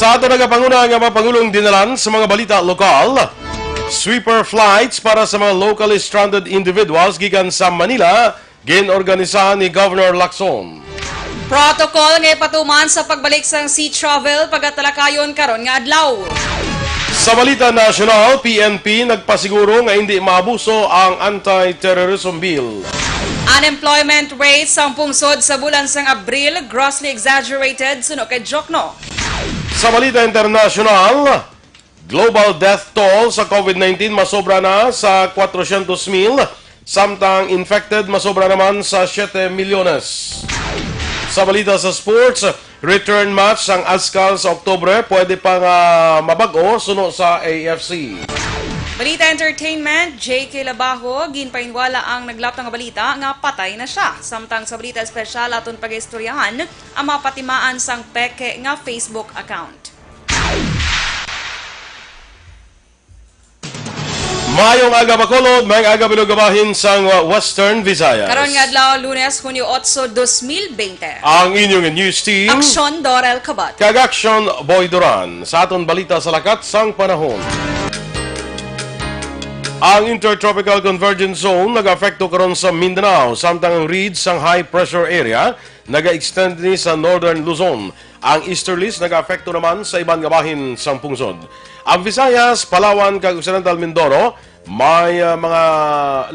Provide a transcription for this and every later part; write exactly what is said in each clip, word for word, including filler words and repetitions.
Sa ato nagapanguna nga mga pangulong dinalan sa mga balita lokal, sweeper flights para sa mga locally stranded individuals gikan sa Manila, gin-organisahan ni Governor Lacson. Protocol nga ipatuman sa pagbalik sang sea travel pagatalakayon karon nga adlaw. Sa balita nasyonal, P N P nagpasiguro nga hindi maabuso ang Anti-Terrorism Bill. Unemployment rate sang pungsod sa bulan sang Abril, grossly exaggerated, suno kay Jokno. Sa balita internasyonal, global death toll sa COVID nineteen masobra na sa kwatrocientos mil, samtang infected masobra naman sa siyete milyones. Sa balita sa sports, return match sang ASCAL sa Oktubre, pwede pa nga mabag-o suno sa A F C. Balita entertainment, J K Labajo, ginpainwala ang naglapta nga balita nga patay na siya. Samtang sa balita espesyal, aton pagaistoryahan ang mga patimaan sang peke nga Facebook account. Maayong aga, Bacolod. Maayong aga, Bilog Bahin sang, uh, Western Visayas. Karon nga adlaw, Lunes, Hunyo otso, dos mil bente. Ang inyong news team. Aksyon, Dorel Cabot. Kag Aksyon, Boy Duran. Sa aton balita sa lakat sang panahon. Ang Intertropical Convergence Zone nag-apekto karon sa Mindanao, samtang ang reach sang high pressure area naga-extend ni sa Northern Luzon. Ang easterlies nag-apekto naman sa iban nga bahin sang pungsod. Ang Visayas, Palawan, kag Occidental Mindoro, may, ah, mga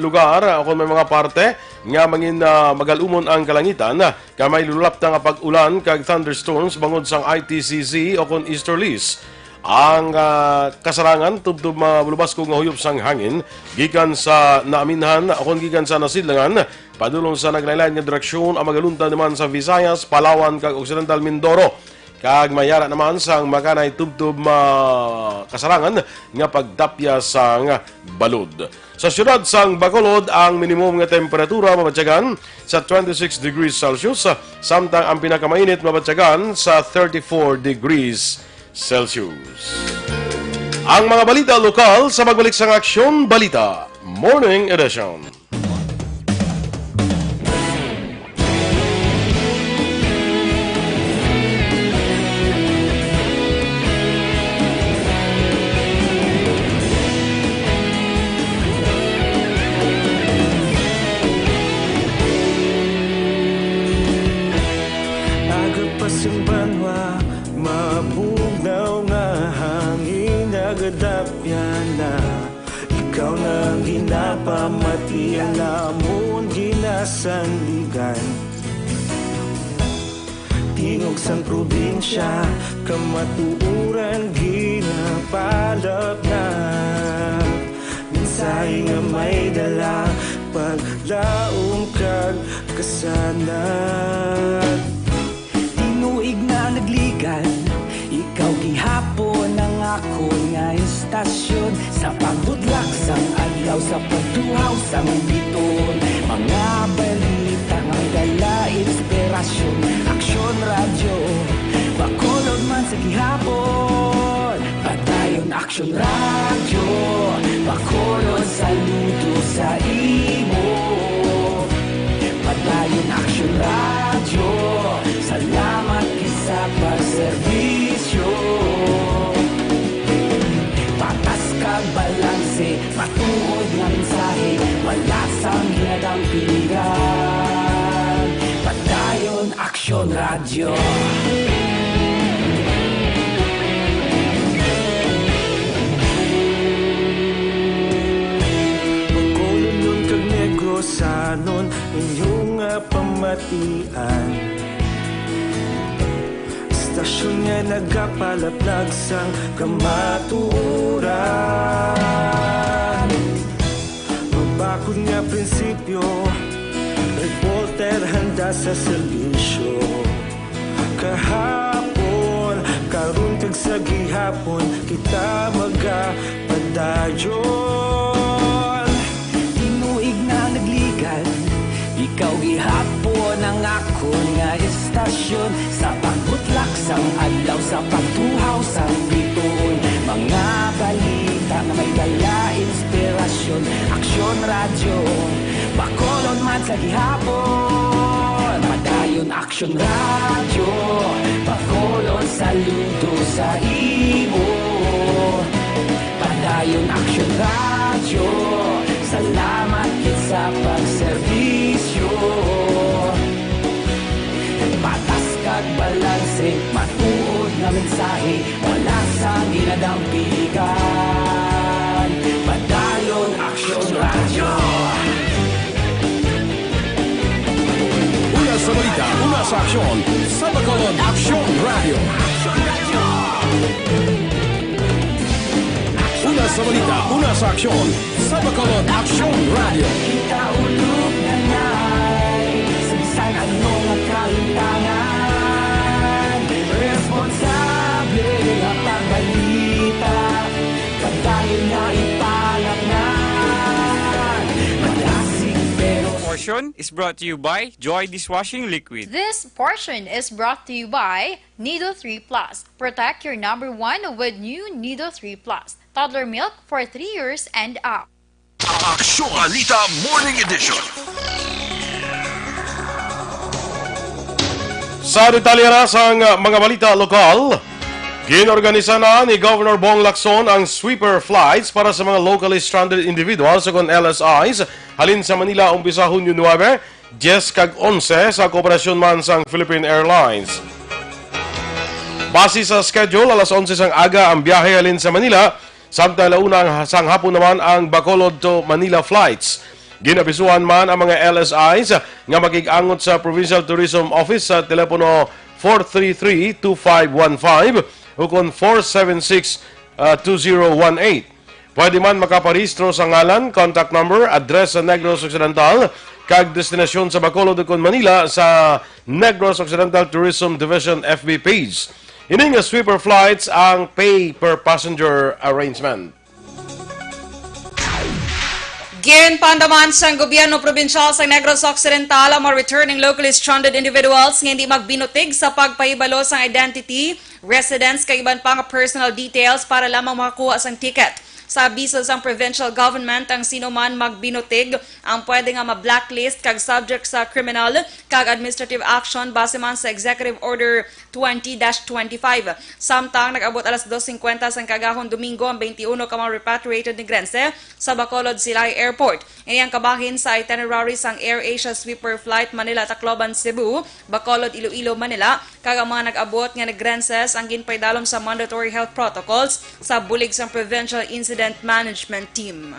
lugar, ah, o kung may mga parte nga mangin, ah, magalumon ang kalangitan, ah, nga may lulapta nga pag-ulan kag thunderstorms bangod sang I T C Z o kon easterlies. Ang, ah, kasarangan tubtob malubas ko nga huyop sang hangin gikan sa naaminhan o kon gikan sa nasidlangan padulong sa naglain-lain nga direksyon ang magalunta naman sa Visayas, Palawan, kag Occidental Mindoro. Kag mayara naman sang makanay tubtob ma-, kasarangan nga pagdapya sang balod. Sa siyudad sang Bacolod, ang minimum nga temperatura mabatyagan sa twenty-six degrees Celsius, samtang ang pinakamainit mabatyagan sa thirty-four degrees Celsius. Ang mga balita lokal sa pagbalik sang Aksyon Balita Morning Edition. Aga pa sing banwa, mabugnaw nga hangin nagadapya na. Ikaw na ang ginapamati, ang amon ginasandigan. Tingog sang probinsya, kamatuoran ginapalapnap. Mensahe nga may dala, paglaom kag kasanag. Tinuig na nagligad, ikaw gihapon ang akon nga istasyon. Sa pagbutlak sang adlaw, sa pagtuhaw sang bituon, mga balita nga dala inspirasyon. Aksyon Radyo, Bacolod man sa gihapon. Padayon Aksyon Radyo, Bacolod, saludo sa imo. Padayon Aksyon Radyo, salamat gid sa pagserbisyo. Patas kag balanse, matuod nga mensahe, wala sang ginadampingan. Padayon Aksyon Radyo. Bacolodnon kag Negrosanon, inyo nga pamatian. Istasyon nga nagapalaplag sang kamatuoran. Mabakod nga prinsipyo, reporter handa sa serbisyo. Kahapon, karon kag sa gihapon, kita magapadayon. Tinuig na nagligad, ikaw gihapon ang akon nga istasyon. Sa pagbutlak sang adlaw, sa pagtuhaw sang bituon, mga balita nga may dala inspirasyon. Aksyon Radyo, Bacolod man sa gihapon. Padayon Action Radyo, Bacolod, saludo sa imo. Padayon Action Radyo, salamat gid sa pagserbisyo. Patas kag balanse, matuod nga mensahe, wala sang ginadampigan. Padayon Action Radyo. Una sa balita, una sa aksyon, sa Bacolod Action Radio. Una sa balita, una sa aksyon, sa Bacolod Action Radio. Kita ulog na nay, sa bisan ano nga kalimtangan, responsable nga pagbalita, padayon nga ipalaknag, madasig pero Portion is brought to you by Joy Dishwashing Liquid. This portion is brought to you by Nido three Plus. Protect your number one with new Nido three Plus. Toddler milk for three years and up. Aksyon Balita Morning Edition. Sa detalye na sang mga balita lokal, ginorganisa na ni Governor Bong Lacson ang sweeper flights para sa mga locally stranded individuals o kon L S Is halin sa Manila umpisa Hunyo nuebe, dyes kag onse, sa kooperasyon man sang Philippine Airlines. Base sa schedule, alas onse sang aga ang biyahe halin sa Manila, samtang alauna ang, sang hapon naman ang Bacolod to Manila flights. Ginabisuhan man ang mga L S Is nga makig-angot sa Provincial Tourism Office sa telepono four three three two five one five o kon four seven six, ah, two zero one eight. Pwede man makaparehistro sa ngalan, contact number, address sa Negros Occidental, kag destinasyon sa Bacolod ukon Manila sa Negros Occidental Tourism Division F B page. Ini nga sweeper flights ang pay per passenger arrangement. Ginpaandaman sang gobyerno probinsyal sa Negros Occidental ang mga returning locally stranded individuals nga hindi magbinutig sa pagpahibalo sang identity, residence, kag iban pa nga personal details para lamang makakuha sang ticket. Sa abiso sang provincial government, ang sino man magbinutig ang pwede nga ma-blacklist kag subject sa criminal kag administrative action base man sa Executive Order twenty dash twenty-five. Samtang nag-abot alas dos singkwenta sang kaagahon Domingo ang twenty-one ka mga repatriated Negrense sa Bacolod Silay Airport. Ini ang kabahin sa itinerary sang AirAsia Sweeper Flight Manila-Tacloban, Cebu, Bacolod, Iloilo, Manila, kag ang mga nag-abot nga Negrenses ang ginpaidalom sa mandatory health protocols sa bulig sang Provincial Incident Management Team.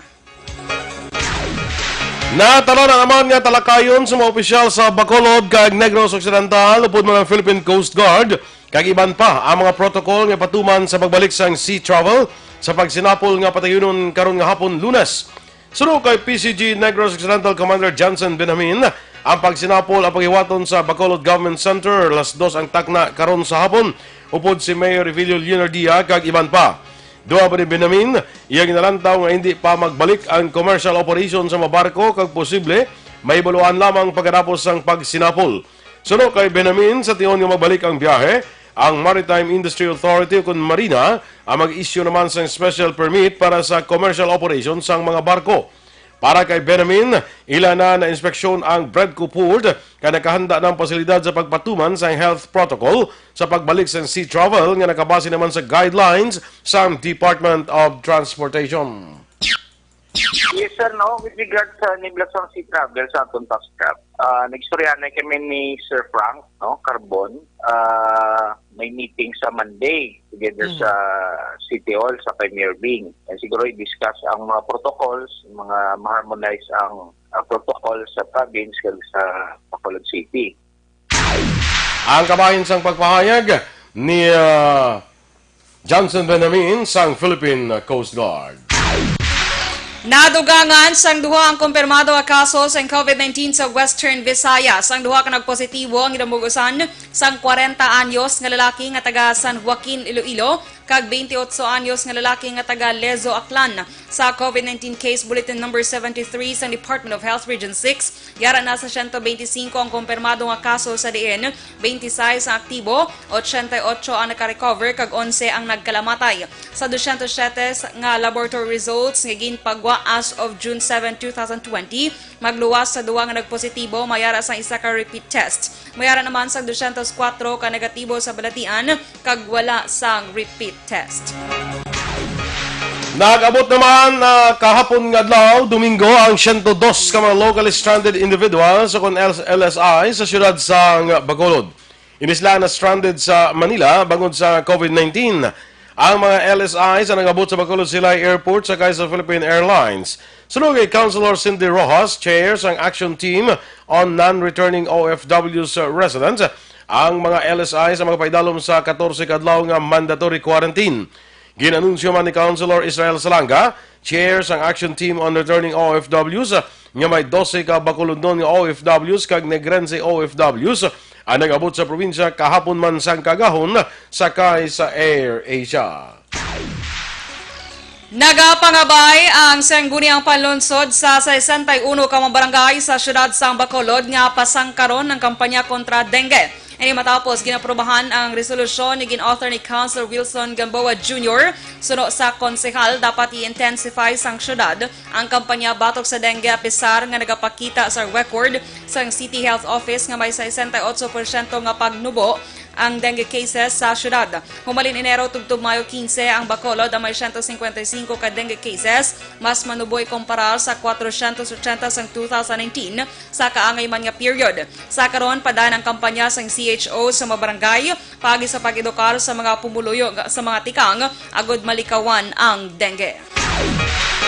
Natanan na naman nga talakayon sa mga opisyal sa Bacolod kag Negros Occidental, upod man ang Philippine Coast Guard, kag iban pa ang mga protocol nga patuman sa pagbalik sang sea travel sa pagsinapol nga patayunon karon nga hapon, Lunes. Suno kay P C G Negros Occidental Commander Johnson Benjamin, ang pagsinapol ang paghiwaton sa Bacolod Government Center alas dos ang takna karon sa hapon, upod si Mayor Evilio Leonardia kag iban pa. Duha pa ni Benjamin, iya ginalantaw nga hindi pa magbalik ang commercial operation sa mga barko kag posible mahibaluan lamang pagkatapos sang pagsinapol. Suno kay Benjamin, sa tion nga magbalik ang biyahe, ang Maritime Industry Authority ukon Marina ang mag-issue naman sang special permit para sa commercial operation sang mga barko. Para kay Benjamin, ila na na-inspeksyon ang Bredco Port kag nakahanda na ang pasilidad sa pagpatuman sang health protocol sa pagbalik sang sea travel nga nakabase naman sa guidelines sang Department of Transportation. Yes, sir, no? With regards sa niblasang sea travel sa aton fast craft, ah, nag-istorya na kami ni Sir Frank, no, Carbon. Ah, may meeting sa Monday together Mm. sa City Hall sa kay Mayor Bing. And siguro i-discuss ang mga protocols, mga ma-harmonize ang, ah, protocol sa province kag sa Bacolod City. Ang kabahin sang pagpahayag ni, ah, Johnson Benjamin sang Philippine Coast Guard. Nadugangan sang duha ang kumpirmado nga kaso sang COVID nineteen sa Western Visayas. Ang duha ka nagpositibo ang ginamugusan sang kwarenta anyos nga lalaki nga taga San Joaquin, Iloilo, kag twenty-eight anyos nga lalaki nga taga Lezo, Aklan, sa COVID nineteen case bulletin number seventy-three sang Department of Health Region six. Yara na sa siyento bente singko ang kumpirmado nga kaso, sa diin twenty-sais ang aktibo, ochenta y ocho ang nakarecover, kag onse ang nagkalamatay. Sa dosyentos siyete nga laboratory results nga ginpagwa as of June seven, two thousand twenty, Magluwas sa duwa nga nagpositibo, mayara sang isa ka repeat test. Mayara naman sang dosyentos kuwatro ka negatibo sa balatian, kag wala sang repeat test. Nag-abot naman, ah, kahapon nga adlaw, Domingo, ang siyento dos ka mga locally stranded individuals o kon L-, L S I sa siyudad sang Bacolod. Ini sila na stranded sa Manila bangod sa COVID nineteen. Ang mga L S I sa nag-abot sa Bacolod Silay Airport sakay sa Philippine Airlines. Suno kay Councilor Cindy Rojas, chair sang Action Team on Non-Returning O F Ws Residents, ang mga L S I sa mga paidalom sa katorse ka adlaw nga mandatory quarantine. Gin-anunsyo man ni Councilor Israel Salanga, chair sang Action Team on Returning O F Ws, nga may dose ka Bacolodnon nga O F Ws kag Negrense O F Ws ang nag-abot sa probinsya kahapon man sang kaagahon sakay sa Air Asia. Nagapangabay ang Sangguniang Panlunsod sa sesenta y uno ka mga barangay sa siyudad sang Bacolod nga pasangkaron ang kampanya kontra dengue. Ini matapos ginaprobahan ang resolusyon nga gin-author ni Councilor Wilson Gamboa Junior. Suno sa konsehal, dapat i-intensify sang siyudad ang kampanya batok sa dengue, apisar nga nagapakita sa record sang City Health Office nga may sesenta y otso porsyento nga pagnubo ang dengue cases sa siyudad. Humalin Enero tubtob Mayo quince, ang Bacolod ang may siyento singkwenta y singko ka dengue cases, mas manubo ikumparar sa kwatrosyentos ochenta sang two thousand nineteen, sa kaangay man nga period. Sa karon, padaan ang kampanya sang C H O sa mga barangay paagi sa pag-edukar sa mga pumuluyo nga, sa mga tikang agud malikawan ang dengue.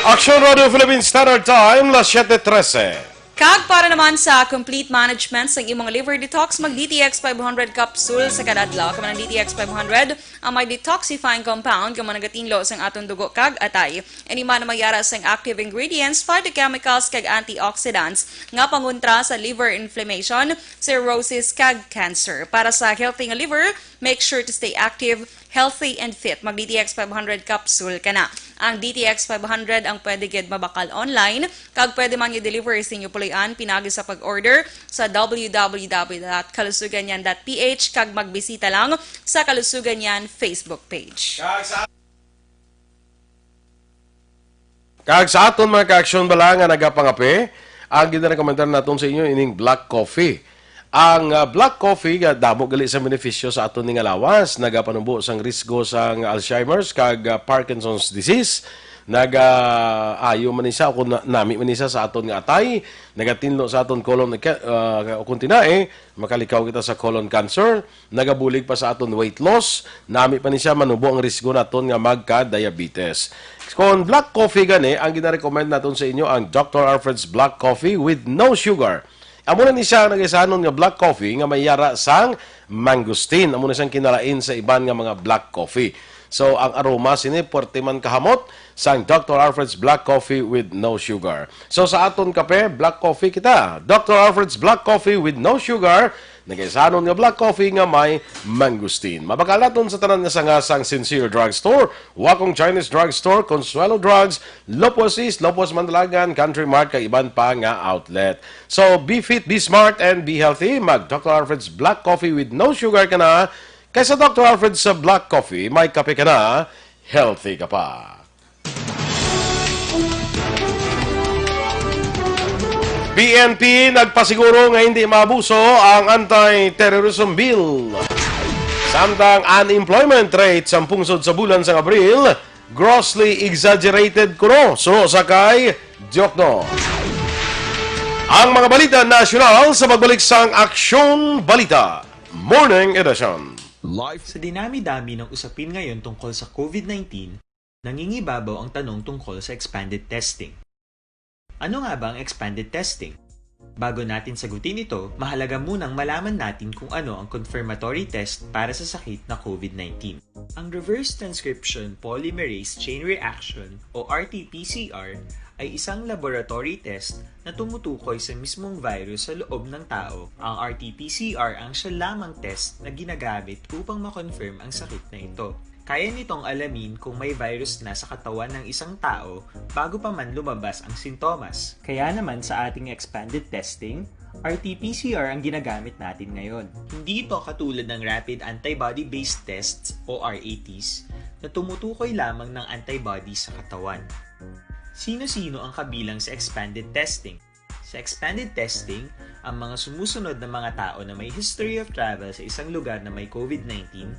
Action Radio Philippine Standard Time, las siete trese. Kag para naman sa complete management sang imong liver detox, mag D T X five hundred capsule sa kada adlaw. Kamo ang D T X five hundred, ang may detoxifying compound nga managatinlo sang aton dugo kag atay. Ini man mayara sang active ingredients, phytochemicals, kag antioxidants nga pangontra sa liver inflammation, cirrhosis, kag cancer. Para sa healthy nga liver, make sure to stay active, healthy, and fit. Mag D T X five hundred capsule ka na. Ang D T X five hundred ang pwede gid mabakal online, kag pwede man i-deliver sa inyo puloy-an pinagi sa pag-order sa W W W dot kalusugan yan dot P H, kag magbisita lang sa Kalusugan Yan Facebook page. Kag sa Kag sa aton mga ka-aksyon bala nga nagapangape, ang ginarekomendar naton sa inyo ining black coffee. Ang, ah, black coffee nga damo gali sa benepisyo sa aton ni nga lawas, nagapanubo sang risgo sang Alzheimer's kag, ah, Parkinson's disease. Naga-ayo man ni siya o kun na-, nami man ni siya sa aton nga atay, nagatinlo sa aton colon, ah, o kun tinae, makalikaw kita sa colon cancer. Nagabulig pa sa aton weight loss, nami pa ni siya manubo ang risgo naton nga magka-diabetes. Kon black coffee gani, ang ginarecommend naton sa inyo ang Doctor Alfred's Black Coffee with no sugar. Amo na ni siya ang nagaisanon nga black coffee nga may yara sang mangosteen. Amo na siyang kinalain sa iban nga mga black coffee. So, ang aroma sini puwerte man kahamot sang Doctor Alfred's Black Coffee with no sugar. So, sa aton kape, black coffee kita. Doctor Alfred's Black Coffee with no sugar, nagaisanon nga black coffee nga may mangosteen. Mabakal naton sa tanan nga sanga sang Sincere Drugstore, Wakong Chinese Drugstore, Consuelo Drugs, Lopez East, Lopez Mandalagan, Country Mart, kag iban pa nga outlet. So, be fit, be smart, and be healthy. Mag Doctor Alfred's Black Coffee with no sugar ka na. Kay sa Doctor Alfred's Black Coffee, may kape ka na, healthy ka pa. P N P nagpasiguro nga hindi maabuso ang Anti-Terrorism Bill. Samtang unemployment rate sa pungsod sa bulan sang Abril, grossly exaggerated kuno, suno sa kay Diokno. Ang mga balita nasyonal sa pagbalik sang Aksyon Balita Morning Edition. Life. Sa dinami-dami ng usapin ngayon tungkol sa COVID nineteen, nangingibabaw ang tanong tungkol sa expanded testing. Ano nga ba ang expanded testing? Bago natin sagutin ito, mahalaga munang malaman natin kung ano ang confirmatory test para sa sakit na COVID nineteen. Ang reverse transcription polymerase chain reaction o R T P C R ay isang laboratory test na tumutukoy sa mismong virus sa loob ng tao. Ang R T P C R ang siya lamang test na ginagamit upang ma-confirm ang sakit na ito. Kaya nitong alamin kung may virus na sa katawan ng isang tao bago pa man lumabas ang sintomas. Kaya naman sa ating expanded testing, R T P C R ang ginagamit natin ngayon. Hindi ito katulad ng rapid antibody-based tests o R A Ts na tumutukoy lamang ng antibody sa katawan. Sino-sino ang kabilang sa expanded testing? Sa expanded testing, ang mga sumusunod na mga tao na may history of travel sa isang lugar na may COVID nineteen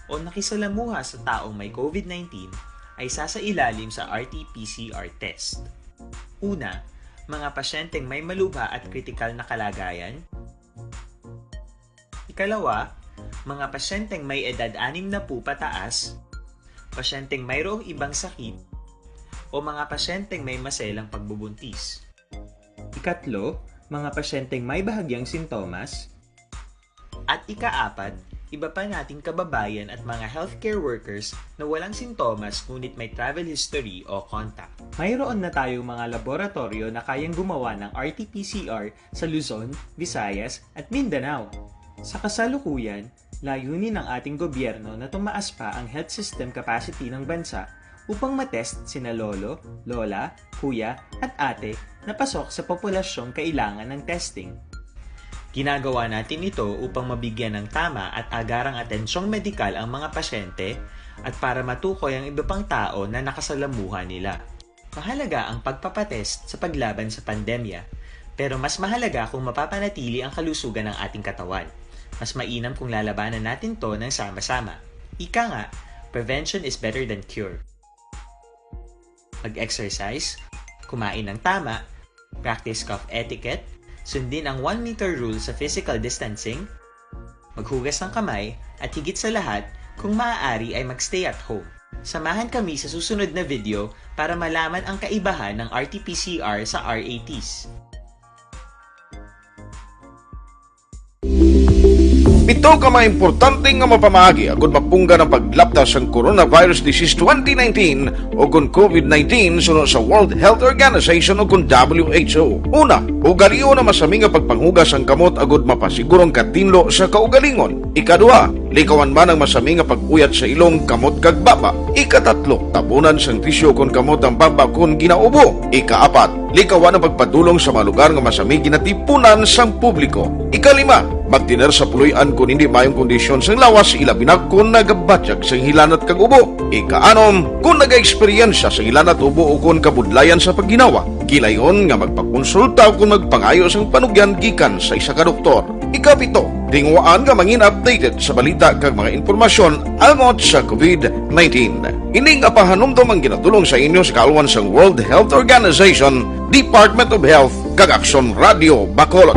o nakisalamuha sa taong may COVID nineteen ay sasailalim sa R T P C R test. Una, mga pasyenteng may malubha at kritikal na kalagayan. Ikalawa, mga pasyenteng may edad anim na po pataas, pasyenteng mayroong ibang sakit, o mga pasyenteng may maselang pagbubuntis. Ikatlo, mga pasyenteng may bahagyang sintomas. At ikaapat, iba pa nating kababayan at mga healthcare workers na walang sintomas ngunit may travel history o contact. Mayroon na tayong mga laboratoryo na kayang gumawa ng R T P C R sa Luzon, Visayas, at Mindanao. Sa kasalukuyan, layunin ng ating gobyerno na tumaas pa ang health system capacity ng bansa upang matest sina lolo, lola, kuya, at ate na pasok sa populasyong kailangan ng testing. Ginagawa natin ito upang mabigyan ng tama at agarang atensyong medikal ang mga pasyente at para matukoy ang iba pang tao na nakasalamuha nila. Mahalaga ang pagpapatest sa paglaban sa pandemya, pero mas mahalaga kung mapapanatili ang kalusugan ng ating katawan. Mas mainam kung lalabanan natin 'to ng sama-sama. Ika nga, prevention is better than cure. Mag-exercise, kumain ng tama, practice cough etiquette, sundin ang one meter rule sa physical distancing, maghugas ng kamay, at higit sa lahat, kung maaari ay mag-stay at home. Samahan kami sa susunod na video para malaman ang kaibahan ng R T P C R sa R A Ts. Pito ka mga importante nga mapamaagi agud mapunggan ang paglapta sang coronavirus disease twenty nineteen o kon COVID nineteen suno sa World Health Organization o kon W H O. Una, ugalion ang masami nga pagpanghugas sang kamot agud mapasiguro ang katinlo sa kaugalingon. Ikaduha, likawan man ang masami nga pag-uyat sa ilong, kamot kag baba. Ikatatlo, tabunan sang tisyu kon kamot ang baba kon ginaubo. Ikaapat, likawan ang pagpadulong sa mga lugar nga masami ginatipunan sang publiko. Ikalima, magtener sa puloy-an kon hindi maayong kondisyon sang lawas, ilabi na kon nagabatyag sang hilanat kag ubo. Ikaanom, kon nagaeksperyensya sang hilanat, ubo ukon kabudlayan sa pagginawa, kilayon nga magpakonsulta ukon magpangayo sang panugyan gikan sa isa ka doktor. Ikapito, tinguhaan nga mangin updated sa balita kag mga impormasyon angot sa COVID nineteen. Ini nga pahanumdom ang ginadul-ong sa inyo sa kaalwan sang World Health Organization, Department of Health, kag Aksyon Radio Bacolod.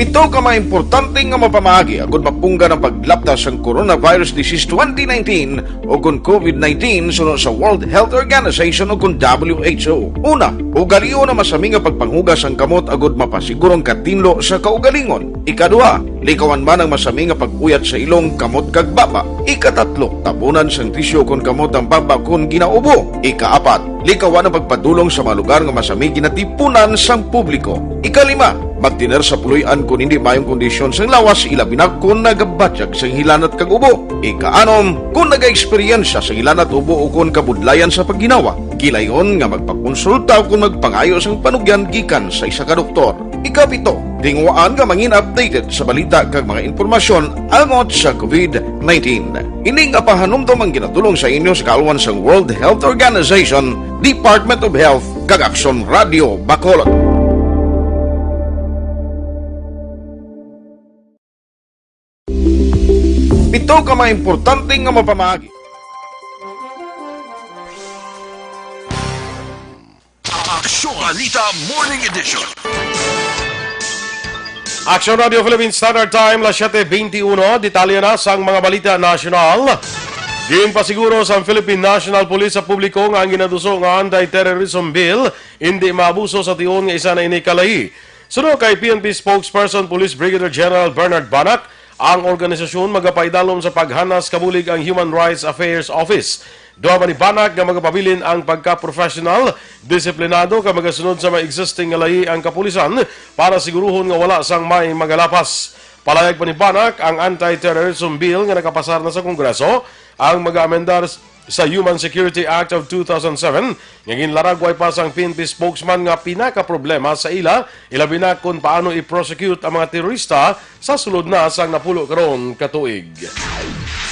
Pito ka mga importante nga mapamaagi agud mapunggan ang paglapta sang coronavirus disease twenty nineteen o kon COVID nineteen suno sa World Health Organization o kon W H O. Una, ugalion ang masami nga pagpanghugas sang kamot agud mapasiguro ang katinlo sa kaugalingon. Ikaduha, likawan man ang masami nga pag-uyat sa ilong, kamot kag baba. Ikatatlo, tabunan sang tisyu kon kamot ang baba kon ginaubo. Ikaapat, likawan ang pagpadulong sa mga lugar nga masami ginatipunan sang publiko. Ikalima, magtener sa puloy-an kon hindi maayong kondisyon sang lawas, ilabi na kon nagabatyag sang hilanat kag ubo. Ikaanom, kon nagaeksperyensya sang hilanat, ubo ukon kabudlayan sa pagginawa, kilayon nga magpakonsulta ukon magpangayo sang panugyan gikan sa isa ka doktor. Ikapito, tinguhaan nga mangin updated sa balita kag mga impormasyon angot sa COVID nineteen. Ini nga pahanumdom ang ginadul-ong sa inyo sa kaalwan sang World Health Organization, Department of Health, kag Aksyon Radio Bacolod. Pito ka mga importante nga mapamaagi. Aksyon Balita Morning Edition. Aksyon Radio Philippine Standard Time, las siete veintiuno. Detalye na sang mga balita nasyonal. Ginpasiguro sang Philippine National Police sa publiko nga ang ginaduso nga Anti-Terrorism Bill indi maabuso sa tion nga isa na ini ka layi. Suno kay P N P spokesperson Police Brigadier General Bernard Banac, ang organisasyon magapaidalom sa paghanas kabulig ang Human Rights Affairs Office. Duha man ni Banac nga magapabilin ang pagka-professional, disiplinado kag magasunod sa mga existing nga layi ang kapulisan para siguruhon nga wala sang may magalapas. Palayag pa ni Banac, ang Anti-Terrorism Bill nga nakapasar na sa Kongreso ang mag-amendar sa Human Security Act of two thousand seven nga ginlaragway pa sang P N P spokesman nga pinakaproblema sa ila, ilabi na kon paano i-prosecute ang mga terorista sa sulod na sang napulo karon ka tuig.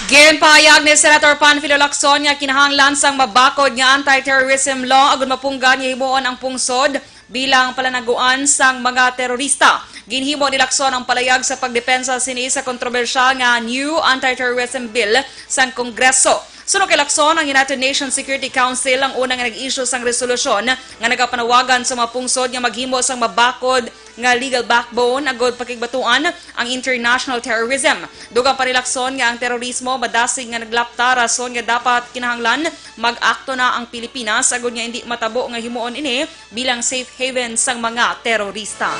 Ginpahayag ni Senator Panfilo Lacson nga kinahanglan sang mabakod nga anti-terrorism law agud mapunggad nga himuon ang pungsod bilang palanaguan sang mga terorista. Ginhimo ni Lacson ang palayag sa pagdepensa sini sa kontrobersyal nga new anti-terrorism bill sang Kongreso. Suno kay Lacson, ang United Nations Security Council ang una nga nag-issue sang resolusyon nga nagapanawagan sa mga pungsod nga maghimo sang mabakod nga legal backbone agud pakigbatuan ang international terrorism. Dugang pa ni Lacson nga ang terorismo madasig nga naglapta, rason nga dapat kinahanglan mag-akto na ang Pilipinas agud nga hindi matabo nga himuon ini bilang safe haven sang mga terorista.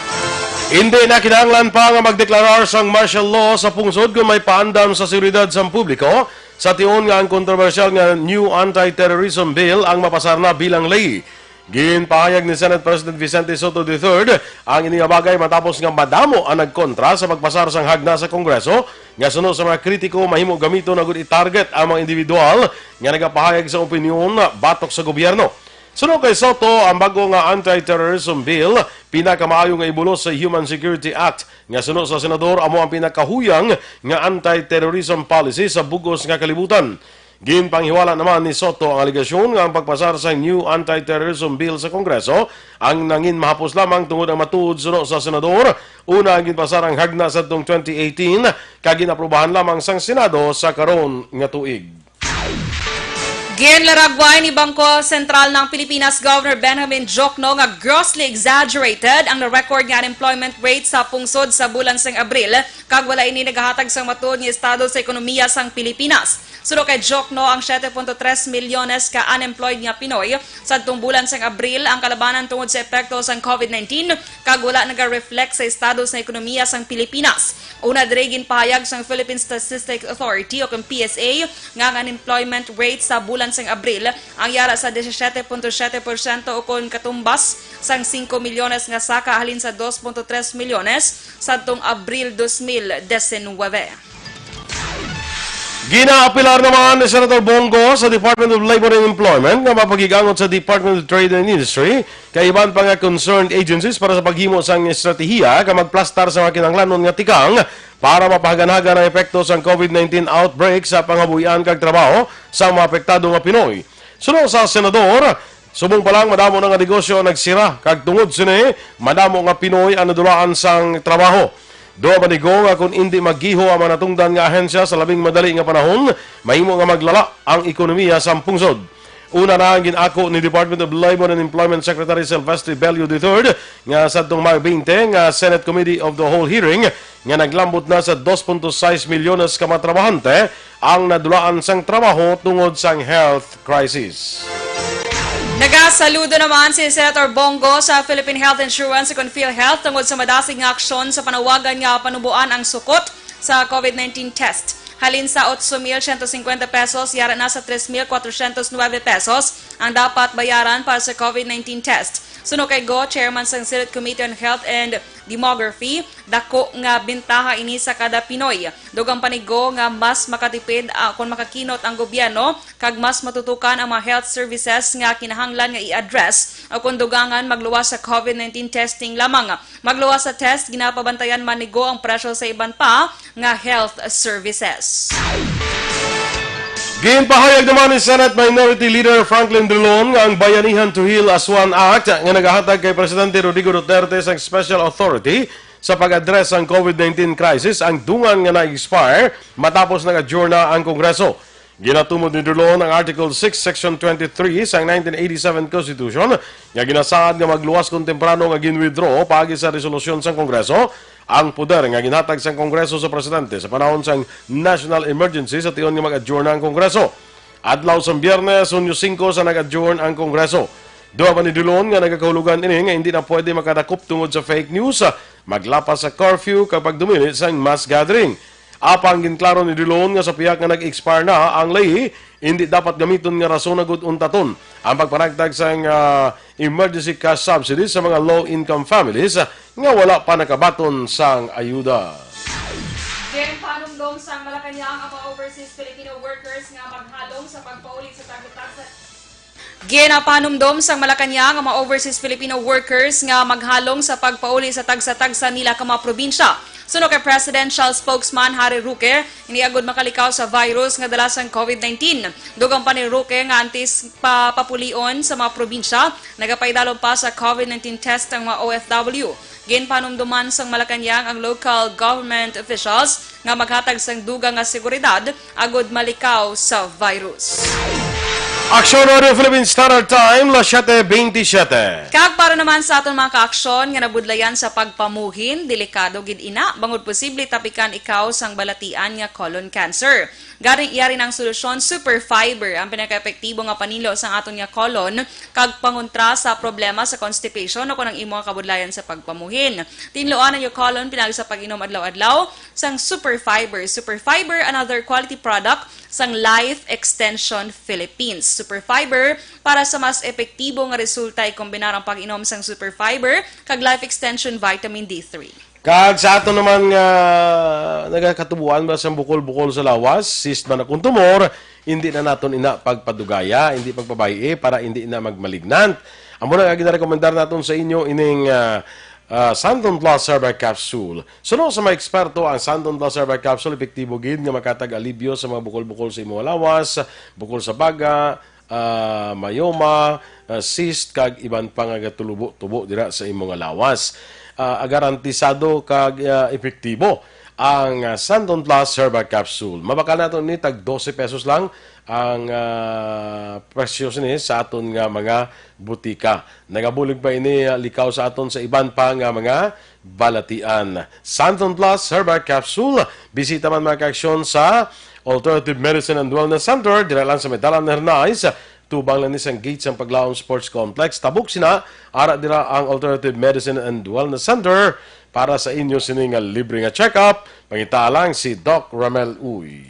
Hindi na kinahanglan pa nga magdeklarar sang martial law sa pungsod kon may paandam sa seguridad sang publiko, sa tion nga ang kontrobersyal nga new anti-terrorism bill ang mapasar na bilang ley. Ginpahayag ni Senate President Vicente Sotto the third ang ini nga bagay matapos nga madamo ang nagkontra sa pagpasar sang hagna sa Kongreso nga suno sa mga kritiko mahimo gamiton agud i-target ang mga individual nga nagapahayag sa opinyon batok sa gobyerno. Suno kay Sotto, ang bag-o nga anti-terrorism bill pinakamaayo nga ibulos sa Human Security Act nga suno sa senador amo ang pinakahuyang nga anti-terrorism policy sa bug-os nga kalibutan. Ginpanghiwala naman ni Sotto ang alegasyon nga ang pagpasar sa new anti-terrorism bill sa Kongreso ang nangin mahapos lamang tungod ang matuod suno sa senador. Una ang ginpasar ang hagna sadtong twenty eighteen kag ginaprubahan lamang sang Senado sa karon nga tuig. Ginlaragway ni Bangko Sentral ng Pilipinas Governor Benjamin Diokno nga grossly exaggerated ang na-record nga unemployment rate sa pungsod sa bulan sang Abril, kag wala ini nagahatag sang matuod nga estado sa ekonomiya sang Pilipinas. Suno kay Diokno, ang siete punto tres milyones ka unemployed nga Pinoy sadtong bulan sang Abril ang kalabanan tungod sa epekto sang COVID nineteen, kag wala naga-reflect sa estado sa ekonomiya sang Pilipinas. Una diri, ginpahayag sang Philippine Statistics Authority o kung P S A nga ang unemployment rate sa bulan sang Abril ang yara sa disisiete punto siete porsyento, ukon katumbas sang singko milyones nga saka halin sa dos punto tres milyones sadtong Abril dos mil diecinuebe. Ginaapilar naman ni Senator Bong Go sa Department of Labor and Employment nga mapakig-angot sa Department of Trade and Industry kag iban pa nga concerned agencies para sa paghimo sang estratehiya kag magplastar sa mga kinahanglanon nga tikang para mapahaganhagan ang epekto sang COVID nineteen outbreak sa panghabuhian kag trabaho sa mga apektado nga Pinoy. Suno sa senador, subong pa lang madamo na nga negosyo ang nagsira, kag tungod sini, madamo nga Pinoy ang nadulaan sang trabaho. Duha man ni Go nga kon indi maggiho ang mga natungdan nga ahensya sa labing madali nga panahon, mahimo nga maglala ang ekonomiya sa pungsod. Una na ang gin-ako ni Department of Labor and Employment Secretary Silvestre Bello the third nga sadtong May twenty nga Senate Committee of the Whole hearing nga naglambot na sa dos punto sais milyones ka mga trabahante ang nadulaan sang trabaho tungod sang health crisis. Nagasaludo naman si Senator Bong Go sa Philippine Health Insurance o kon PhilHealth tungod sa madasig nga aksyon sa panawagan nga panuboan ang sukot sa COVID nineteen test. Halin sa otso mil siyento singkwenta pesos, yara na sa tres mil kwatrosyentos nuebe pesos ang dapat bayaran para sa COVID nineteen test. Suno kay Go, chairman sang Senate Committee on Health and Demography, dako nga bintaha ini sa kada Pinoy. Dugang pa ni Go nga mas makatipid, ah, kon makakinot ang gobyerno kag mas matutukan ang mga health services nga kinahanglan nga i-address, o kon dugangan magluwas sa COVID nineteen testing lamang. Magluwas sa test, ginapabantayan man ni Go ang presyo sa iban pa nga health services. Ginpahayag naman ni Senate Minority Leader Franklin Drilon nga ang Bayanihan to Heal as One Act nga nagahatag kay Presidente Rodrigo Duterte sang special authority sa pag-address sang COVID nineteen crisis ang dungan nga na-expire matapos nag-adjourn na ang Kongreso. Ginatumod ni Drilon ang Article six, Section twenty-three sang nineteen eighty-seven Constitution nga ginasaad nga magluwas kon temprano nga gin-withdraw paagi sa resolusyon sang Kongreso ang poder nga ginhatag sang Kongreso sa presidente sa panahon sang national emergency sa tion nga mag-adjourn na ang Kongreso. Adlaw sang Biyernes, Hunyo singko, sa nag-adjourn ang Kongreso. Duha man ni Drilon nga nagakahulugan ini nga hindi na pwede makadakop tungod sa fake news, maglapas sa curfew kag pagdumili sang mass gathering. Apang ginklaro ni Drilon nga sa pihak nga nag-expire na ang ley, hindi dapat gamiton nga rason agud untaton ang pagpanagtag sang, ah, emergency cash subsidy sa mga low-income families nga wala pa nakabaton sang ayuda. Ginpanumdom sang Malacañang ang mga overseas Filipino workers nga maghalong sa pagpauli sa tagsa-tagsa. Ginapanumdom sang Malacañang ang mga overseas Filipino workers nga maghalong sa pagpauli sa tagsa-tagsa nila ka mga probinsya Suno kay Presidential Spokesman Harry Roque, hindi agud makalikaw sa virus nga dala sang covid nineteen. Dugang pa ni Roque nga antes pa papulion sa mga probinsya, nagapaidalom pa sa covid nineteen test ang mga O F W. Ginpanumduman sang Malacañang ang local government officials nga maghatag sang dugang nga seguridad agud malikaw sa virus. Aksyon Radio Philippine Standard Time, las siete veintisiete. Kag para naman sa aton mga kaaksyon nga nabudlayan sa pagpamuhin, delikado gid ina, bangod posible tapikan ikaw sang balatian nga colon cancer. Gani, yari ang solusyon, Super Fiber, ang pinakaepektibo nga panilo sang aton nga colon, kag pangontra sa problema sa constipation o kon ang imo nga kabudlayan sa pagpamuhin. Tinluan ang iyong colon pinagi sa pag-inom adlaw-adlaw sang Super Fiber. Super Fiber, another quality product sang Life Extension Philippines. Super Fiber, para sa mas epektibo nga resulta, ikombinar ang pag-inom sang Super Fiber kag Life Extension Vitamin D three. Kag sa aton naman nga nagakatubuan ba sang bukol-bukol sa lawas, cyst man akong tumor, hindi na naton ina pagpadugaya, hindi pagpabay-i para hindi na magmalignant. Amo na nga ginarekomendar naton sa inyo ining, ah, ah, Santon Plus Herbal Capsule. Suno sa mga eksperto, ang Santon Plus Herbal Capsule epektibo gid nga makatag alibyo sa mga bukol-bukol sa imong lawas, bukol sa baga, ah, myoma, ah, cyst, kag iban pa nga gatulubo-tubo dira sa imo nga lawas. Ah, garantisado kag, ah, epektibo ang, ah, Santon Plus Herbal Capsule. Mabakal nato ni tag dose pesos lang ang, ah, presyo sini sa aton nga mga butika. Nagabulig pa ini, ah, likaw sa aton sa iban pa nga mga balatian. Santon Plus Herbal Capsule. Bisita man, mga kaaksyon, sa Alternative Medicine and Wellness Center, dira lang sa may Dalan Hernais, tubang lang ni sang gate sang Paglaom Sports Complex. Tabok sina, ara dira ang Alternative Medicine and Wellness Center para sa inyo sini nga libre nga check-up. Pangita lang si Doc Ramel Uy.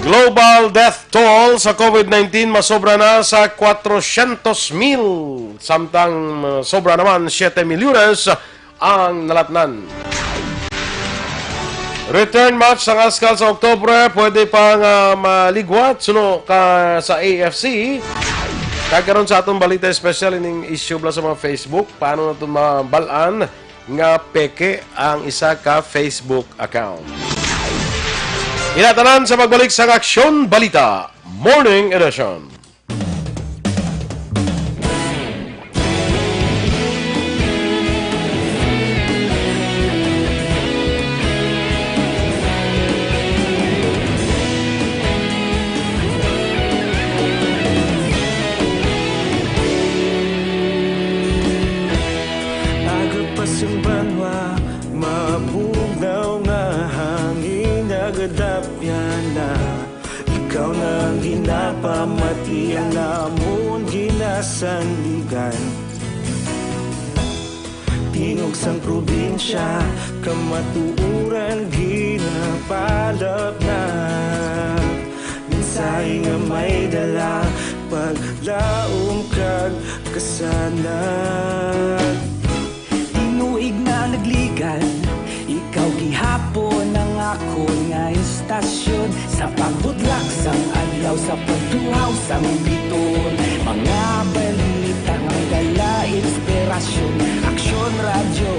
Global death toll sa covid nineteen masobra na sa kwatrocientos mil, samtang, uh, sobra naman siete milyones ang nalatnan. Return match sang ASCAL sa Oktubre, pwede pa nga maligwat suno ka sa A F C. Kag karon sa atong balita espesyal, ining issue bala sa mga Facebook, paano naton mabal-an nga peke ang isa ka Facebook account. Ina tanan sa pagbalik sang Aksyon Balita Morning Edition. Aga pa sing banwa, mabugnaw nga hangin, nagadapyan na. Ikaw na ang ginapamati, ang amon ginasandigan. Tingog sang probinsya, kamatuoran ginapalapnap. Mensahe nga may dala, paglaom kag kasanag. Tinuig na nagligan, ikaw gihapon ang akon nga istasyon. Sa pagbudlak sang adlaw, sa pagtuhaw sang biton, mga balita nga may dala inspirasyon. Aksyon Radyo,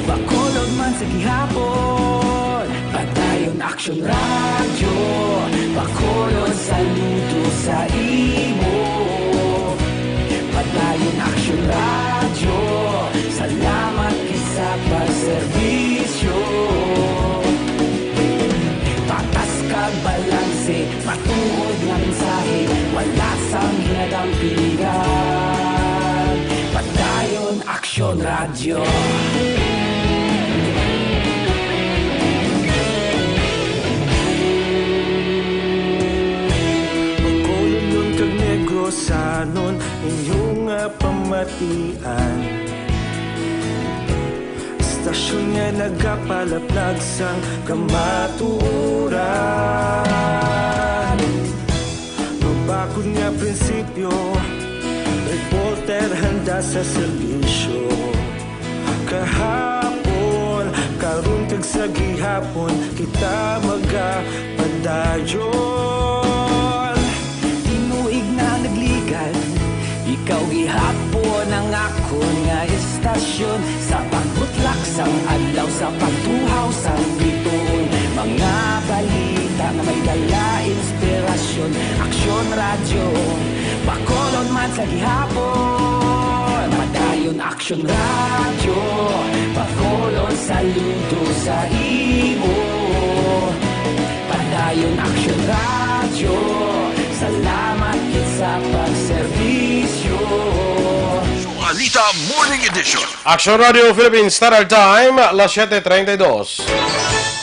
Bacolod man sa gihapon. Padayon Aksyon Radyo, Bacolod, saludo sa imo. Padayon Aksyon Radyo, salamat gid sa pagserbisyo. Patas kag balanse, matuod nga mensahe, wala sang ginadampingan. Padayon Aksyon Radyo. Bacolodnon kag Negrosanon, inyo nga pamatian. Istasyon nga nagapalaplag sang kamatuoran. Mabakod nga prinsipyo, reporter handa sa serbisyo. Kahapon, karon kag sa gihapon, kita magapadayon. Tinuig na nagligan, ikaw gihapon ang ako Nga istasyon sa pagbutlak sang adlaw, sa pagtuhaw sang bituon, mga balita nga may dala inspirasyon. Aksyon Radyo, Bacolod man sa gihapon. Padayon Aksyon Radyo, Bacolod, saludo sa imo. Padayon Aksyon Radyo, salamat gid sa pagserbisyo. Anita Morning Edition. Action Radio Philippines Standard Time, las siete treinta y dos.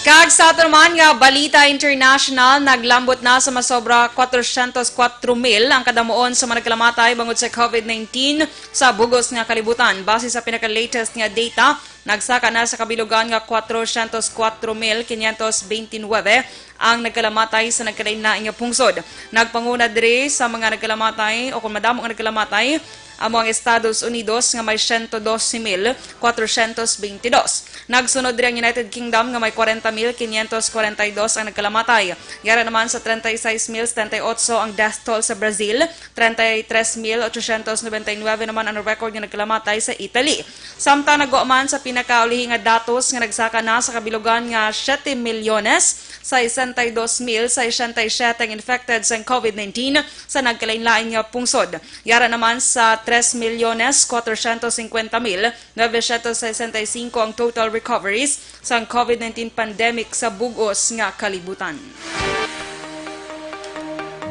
Kag sa ato naman nga balita international, naglambot na sa masobra kwatrocientos kuwatro mil ang kadamuon sa mga nagkalamatay bangod sa covid nineteen sa bugos nga kalibutan. Base sa pinaka-latest nga data, nagsaka na sa kabilugan nga kwatrocientos kuwatro mil quinientos veintinueve ang nagkalamatay sa nagkalain-lain nga pungsod. Nagpanguna diri sa mga nagkalamatay, o kung madamo nga nagkalamatay, amo ang Estados Unidos nga may siyento dose mil kwatrocientos beintidos. Nagsunod diri ang United Kingdom nga may kwarenta mil quinientos kwarenta y dos ang nagkalamatay. Yara naman sa treinta y seis mil setenta y ocho ang death toll sa Brazil, treinta y tres mil ochocientos noventa y nueve naman ang record nga nagkalamatay sa Italy. Samtang nagwa man sa pinakaulihi nga datos nga nagsaka na sa kabilugan nga siete milyones sesenta y dos mil sesenta y siete ang infected sang covid nineteen sa nagkalain-lain nga pungsod. Yara naman sa tres milyones kwatrocientos cincuenta mil novecientos sesenta y cinco ang total recoveries sang covid nineteen pandemic sa bug-os nga kalibutan.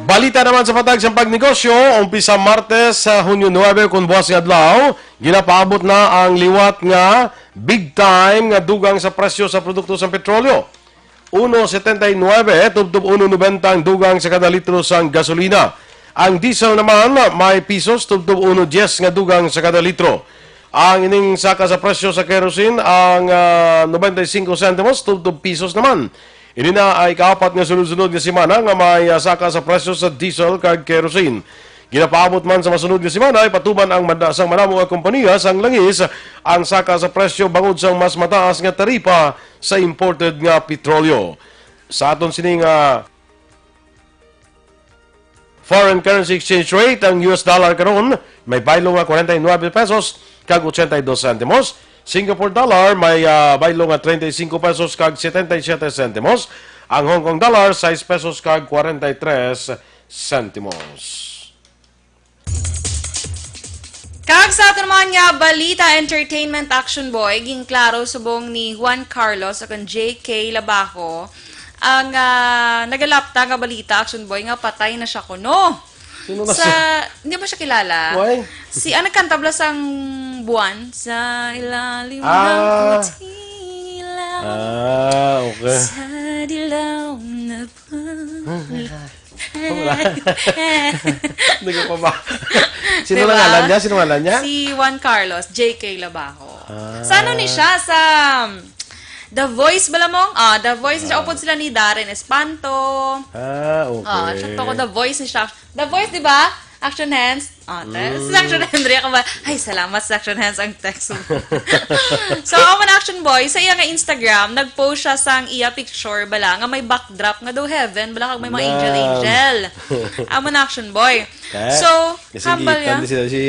Balita naman sa patag sang pagnegosyo, umpisa Martes sa Hunyo nuebe, kon buwas nga adlaw, ginapaabot na ang liwat nga big time nga dugang sa presyo sa produkto sang petrolyo. Uno setenta y nuebe tubtob uno noventa ang dugang sa kada litro sang gasolina. Ang diesel naman may pisos tubtob uno diez nga dugang sa kada litro. Ang ining saka sa presyo sa kerosene ang, ah, noventa y cinco centimos tubtob pisos naman. Ini na ay ikaapat nga sunod-sunod nga semana nga may, ah, saka sa presyo sa diesel kag kerosene. Ginapaabot man sa masunod nga semana, ipatuman ang mada-, sang madamo nga kompanya sang langis ang saka sa presyo bangod sang mas mataas nga taripa sa imported nga petrolyo. Sa aton sini nga foreign currency exchange rate, ang U S dollar karon may baylo nga kwarenta y nuebe pesos kag ochenta y dos sentimos. Singapore dollar may, ah, baylo nga treinta y cinco pesos kag setenta y siete sentimos. Ang Hong Kong dollar, sais pesos kag kwarenta y tres sentimos. Kag sa ato naman nga balita, entertainment action boy, ginklaro subong ni Juan Carlos akon J K Labajo ang, ah, nagalapta nga balita, action boy, nga patay na siya kuno. Sino na Sa, siya? Hindi ba siya kilala? Why? Si, ang nagkanta bala sang Buwan, sa ilalim ng Ah. Kutsilong Ah, okay. Sa dilaw na buwan. Hindi ko pa ba? Sino Diba? Ngalan niya? Sino ngalan niya? Si Juan Carlos, J K Labajo. Ah. Sa ano ni siya? Sa, um, The Voice bala mo? Ah, The Voice ni siya. Ah. Upod sila ni Darren Espanto. Ah, okay. Ah, siya to ko, The Voice ni siya. The Voice, di ba? Action Hands. Ah, te-, Mm. Sa Action Hands, Andrea ka ba? Ay, salamat sa Action Hands ang text mo. So, amo na, Action Boy, sa iya nga Instagram, nag-post siya sang iya picture, bala, nga may backdrop nga daw heaven, bala, kag may mga Nan. angel-angel. Amo na, Action Boy. Eh, So, kasi hambal giitan niya. Di sila si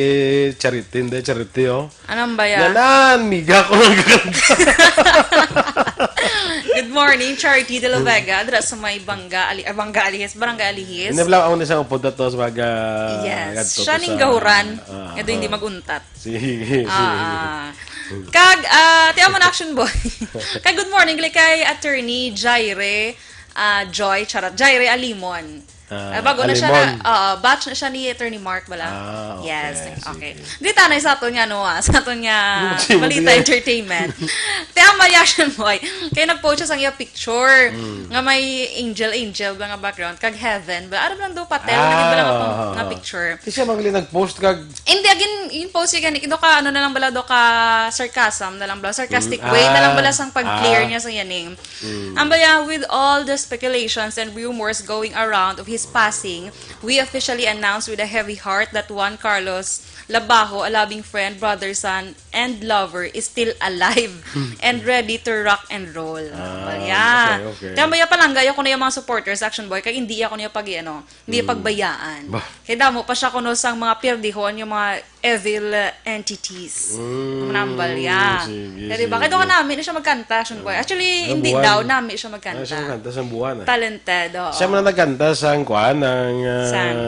Charity, hindi, Charity, oh. Anong ba ya? Nanan, miga ko lang kakanta. Good morning, Charity de la Vega. Dira sa may Bangga, Ali-, ah, Bangga Alihis, Barangay Alihis. Hindi lang ako na siya upod na to sa mga Yes. gadto Siya to ning sa gahuran. Ah, Nga doon hindi ah. mag-untat. Si, si. Ah, ah. Kag, ah, ti amo na, Action Boy. Kag good morning, gali kay Attorney Jaire, ah, Joy, charot, Jaire Alimon. Ah, Ah, bago na siya na, Alimon. Oo, batch na siya ni Attorney Mark bala. Ah, okay. Yes, okay. Sige. Di tanay sa aton nga, ano, ah, sa aton nga Sige, balita sige. entertainment. Ti amo, Action Boy, kay nag-post siya sa iya picture Mm. nga may angel, angel ba nga background, kag heaven ba? Ano ba lang daw patel? Ah, Naging ba lang ako oo, nga oo. picture? Di siya magaling nag-post kag Hindi, again, yung post siya gani, do ka, ano na lang bala, do ka sarcasm na lang bala, sarcastic Mm, way na lang ah, bala sang pag-clear ah. niya sa iya name. Mm. Ang bala, with all the speculations and rumors going around of his passing, we officially announce with a heavy heart that Juan Carlos Labajo, a loving friend, brother, son, and lover, is still alive Mm. and ready to rock and roll. Ah, Bala. okay, okay. Kaya bala, palangga ako na yung mga supporters, Action Boy, kaya hindi ako niya pag, ano, hindi Mm. pagbayaan. Bah. Kaya damo pa siya kuno sang mga pierdihon, yung mga evil entities. Mm, manambal, yeah. Sige, kaya diba? Sige. Kaya doon ka nami na siya magkanta, Sean Boy. Actually, hindi daw nami siya magkanta. Ah, siya magkanta sa buwan, ah. Talented, oo. Siya man ang nagkanta sa ang kwan, ang, ah, sang?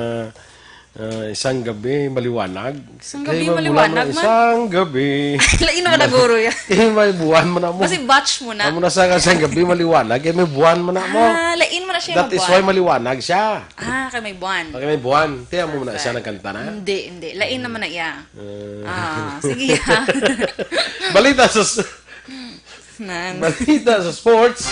Ah, isang gabi, maliwanag. Isang gabi, maliwanag man. Isang gabi. Lain naman na guro yan. Eh, may buwan man na mo. Kasi batch mo na. Amo na sa isang gabi, maliwanag. Eh, may buwan man na mo. Ah, lain man na siya. That is why maliwanag siya. Ah, kay may buwan. Kay may buwan. Tiyan mo na siya nagkanta na? Hindi, hindi. Lain naman na iya. Ah. Ah, sige, ha. Balita sa s-, Nan. Balita sa sports.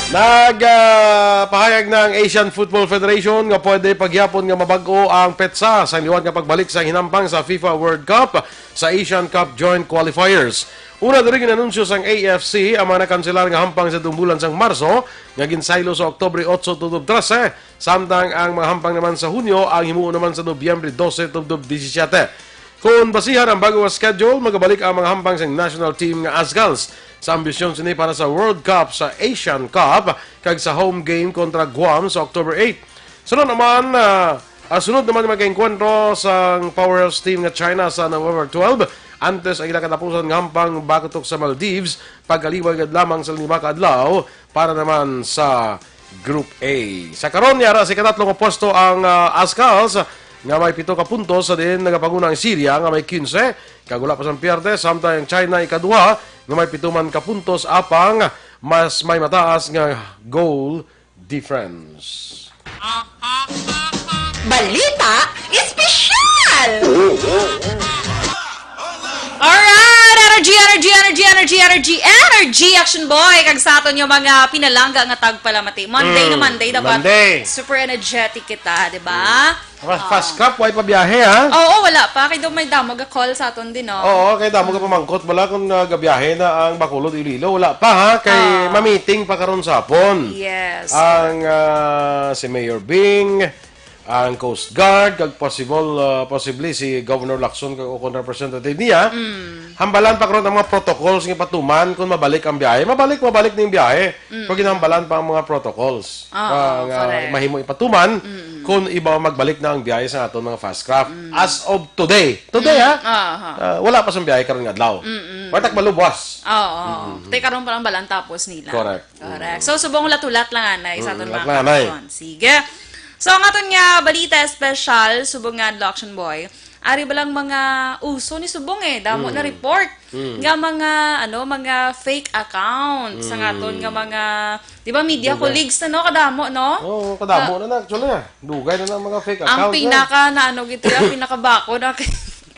Nag, ah, pahayag na ang Asian Football Federation nga pwede pagyapon nga mabag-o ang petsa sa liwat nga pagbalik sa hinampang sa FIFA World Cup sa Asian Cup Joint Qualifiers. Una diri ginanunsyo sang A F C ang mga nakanselar nga hampang sa tumbulan sang Marso nga ginsaylo sa Oktubre otso tubtob trese, samtang ang mga hampang naman sa Hunyo ang himuon naman sa Nobyembre dose tubtob disisiete. Kon basihan ang bago nga schedule, magabalik ang mga hampang sang national team nga Azkals sa ambisyon sini para sa World Cup, sa Asian Cup, kag sa home game kontra Guam sa October eight. Sunod naman, ah, ah, sunod naman nga mag-engkwentro sang powerhouse team nga China sa November twelve, antes ang ila katapusan nga hampang batok sa Maldives, pagkaliway gid lamang sa lima ka adlaw para naman sa Group A. Sa karon, yara sa ikatatlo nga pwesto ang, ah, Azkals nga may pito ka puntos, sa diin nagapanguna ang Syria nga may kinse, kag wala pa sang pierde, samtang ang China ikaduha nga may pito man ka puntos, apang mas may mataas nga goal difference. Balita Espesyal! Alright! Energy, energy, energy, energy, energy, energy, Action Boy! Kag sa aton yung mga pinalangga nga tagpalamati. Monday na Mm, Monday, dapat Monday. Super energetic kita, di ba? Fa-, Ah. Fast Cup, way pa biyahe, ha? Oo, wala pa. Kay daw may damo ga-call sa aton din, no? Oo, kay damo ga pamangkot. Wala kung, ah, gabiyahe na ang Bacolod, Iloilo. Wala pa, ha? Kay Ah. mamiting pa karon sa hapon. Yes, Ang, correct. Ah, si Mayor Bing, ang Coast Guard, kag possible, ah, possibly si Governor Lacson kag o kon representative niya. Mm. Hambalan pa karon ang mga protocols nga ipatuman kung mabalik ang biyahe. Mabalik, mabalik ning biyahe. Mm. Pero ginambalan pa ang mga protocols. Ah, nga correct. Mahimo ipatuman Mm. kung iba magbalik na ang biyahe sa aton mga fast craft. Mm. As of today. Today, Mm. ha? Ah, ha. Ah, wala pa sa biyahe karon nga adlaw. Mm-mm. Wala tak malubwas. Oo. Mm-mm. Te karon pa lang balang tapos nila. Correct. Correct. Mm. So, subong hulat-hulat lang, anay, sa Mm, aton mga hulat lang, anay. Kapson. Sige. So, ang aton nga balita espesyal, subong nga adlaw, Action Boy, ari ba lang mga uso ni subong eh, damo Mm. na report Mm. nga mga, ano, mga fake account sa Mm. aton nga mga, di ba, media Dugay. Colleagues na, no? Kadamo, no? Oo, kadamo Ah. na na, actually, ah. Dugay na na ang mga fake Ang account, pinaka, na ano gito, ang pinakabako na kay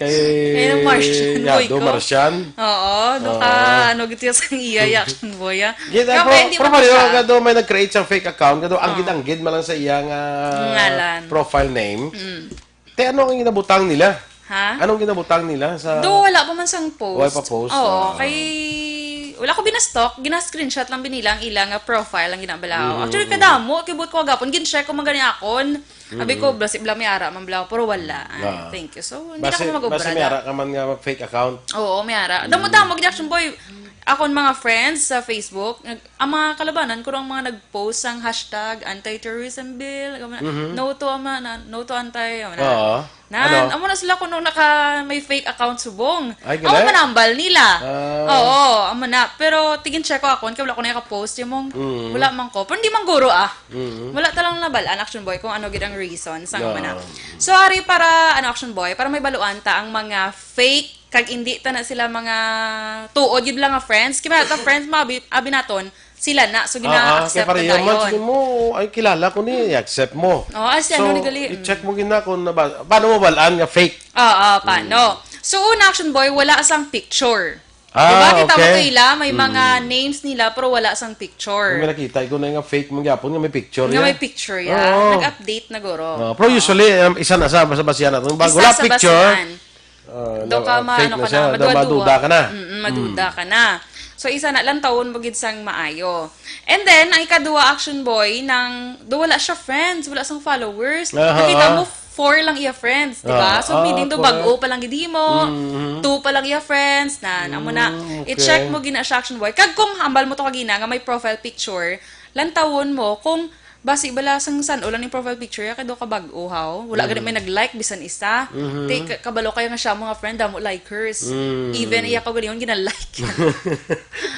Kay Kay Martian Yado, Boy ko. Martian. Oo, do ka, Oo. ano gito yung sang iya, Action Boy, ah. Gid Kaya ako, pwede pero mo pareho siya. Ka do, may nag-create siyang fake account, kado, Ah. anggid-anggid man lang sa iya nga Ngalan. Profile name. Mm. Te, ano ang ginabutang nila? Ha? Anong ginabutang nila sa Do, wala pa man sang post. Wala pa post, Oo, ah. Kay, wala ko binastok, gina-screenshot lang binila ang ila nga profile ang ginabalaw. Mm, Actually, mm. Kadamo, kay buot ko agapon, gin-check ko man gani akon. Abi ko, Mm. blas-, bla may ara man bla, pero wala. Ay, Ah. thank you. So, hindi na Basi, kami mag-obra basi may na. Ara ka man nga fake account. Oo, may ara. Mm. Damo-damo, gid, Action Boy. Akon mga friends sa Facebook, nag-, ang mga kalabanan ko ang mga nag-post sang hashtag anti-terrorism bill, ano na, Mhm. no to, ama, na, no to anti, ano na. Oo. Nan, Ano? amo na sila kuno naka, may fake account subong. Ay, Amo galing. manambal nila. Ah. Oo, amo na. Pero tigin check ko akon, kay wala ko na naka-post yung mong, Mm. wala man ko. Pero hindi man guro, ah. Mm. Wala talang nabal-an, Action Boy, kung ano gid ang reason sa No. mana. So, ari para, ano, Action Boy, para may baluan ta ang mga fake, kag hindi ta na sila mga tuod, gid lang nga friends. Kaya ta friends, mga abi, abi naton, sila na. So, Ah, ah, gina-accept kaya na pareho man, dayon. Sige mo, ay, kilala ko ni, i-accept mo. Oh, ah, si So, ano ni gali? I-check mo gina kung naba-, paano mo balaan nga fake? Oo, paano? Mm. So, una, Action Boy, wala sang picture. Ah, Diba, kita mo okay. to ila, may mga Mm. names nila, pero wala sang picture. May nakita ko na nga fake, man gyapon nga may picture Nga yan. may picture, yeah. Oo. Nag-update na guro. Ah, pero Oo. usually, um, isa na sa, sa basihan natin. Pag Isa wala sa picture, basihan. Ah, Do na, ka ah, ma-, fake ano na ka siya, na, na maduwa-duwa. maduda ka na. Mm-mm, maduda Mm. ka na. So, isa na lang, tawon mo gid sang maayo. And then, ang ikaduha, Action Boy, nang, do wala siya friends, wala sang followers. Aha, Nakita ah. mo, four lang iya friends, di ba? Ah, So, ah, meaning do correct. bag-o pa lang gid himo, Mm-hmm. two pa lang iya friends, na, amo na, Mm, okay. i-check mo gina siya, Action Boy. Kag kung hambal mo to kagina nga may profile picture, lantawon mo kung Basi bala sang san-o lang ning profile picture ya, kay daw ka bag-o, haw. Wala gani may nag-like, bisan isa. Mhm. Ti, ka-, kabalo kaya nga siya, mga friend, damo likers. Mm. Even iya ka gani, yun, gina-like.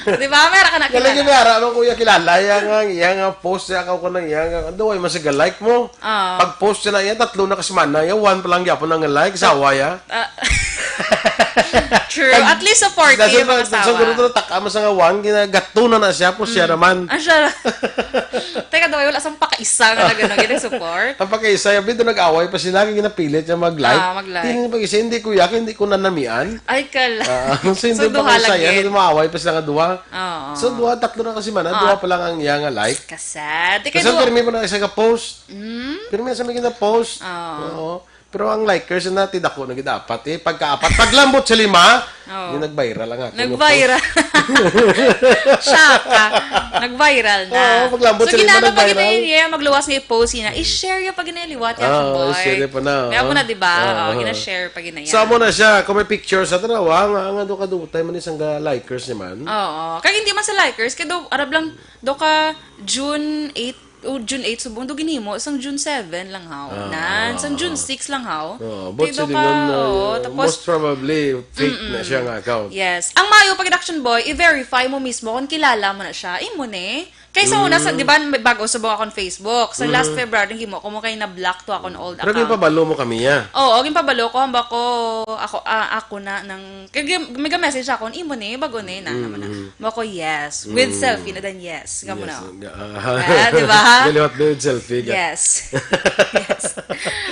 Di ba? Meron ka na Galing kilala. Yung may ara, mga kuya, kilala. Iya nga, iya nga, post, iya ka, kunang, iya nga. Ando, ay, masiga like mo. Ah. Pag-post na iya, tatlo na ka semana, iya, one pa lang gyapon ang like, sawa ya. Ah. True. At least supportive ang asawa. Sa gusto taka mo sa nga one, ginagato na na siya, po siya naman. Ah, siya. Teka daw, wala sang pakaisa nga nag-, ano, gina-support. Ang pagkaisa, yung bito nag-away pa sila, kaya ginapilit niya mag-like. Ah, mag-like. Hindi niya pag-isa, hindi ko yak, hindi ko nanamian. Ay, kala. Ah, so, hindi So, duha pagkaisa lang yan, gid. Maaway pa sila nga duha. Oo. So, duha, tatlo na kasi man, ah, Ah. duha pa lang ang iya nga like. Kasad. Teka, Kasi duha. Pirmi pa na isa ka post. Mm? Pirmi sa may gina-post. Oo. Oo. Pero ang likers na ti dako na gid apat eh. Pagkaapat, paglambot sa lima, Oo. yung nag-viral ang ako. Nag-viral. Siya ka. Nag-viral na. Oo, paglambot So, sa lima, ginano pa gina nag-viral. niya, magluwas nga i-post niya. I-share yung pag ginaliwat, Ah, Action Boy. i-share pa na, Kaya mo oh. na, di ba? Ah, Oo, ah. gina-share pa gina So, amo na siya. Kung may picture sa tanawa, nga, nga do ka dutay man isang ga likers ni man. Oo. Kaya hindi man sa likers, kaya do, arab lang, do ka June eight, o June eight, subong do ginhimo, sang June seven lang haw. Ah, Nan, sang ah, June ah. six lang haw. Oo, but Kay do silingon ka, na, oo, uh, tapos most probably fake na Mm-mm. siya nga account. Yes. Ang maayo pag Action Boy, i-verify mo mismo kung kilala mo na siya. Imo ni. Kaysa una sa, Mm. di ba, may bago sa buka akong Facebook. Sa last Mhm. February, himo ko mo kay na-block to akong old Pero account. ginpabalo mo kami, ya? Oo, ginpabalo ko, hamba ko, ako, ah, ako na nang, kay gin-, may ga-message ako, imo ni, bago ni, na naman na. Mm. Mo ko, yes. With Mm. selfie na din, yes. Nga mo Yes, na. nga, ah. Ah, di ba? Galiwat na yung selfie, ga. Yes. Yes.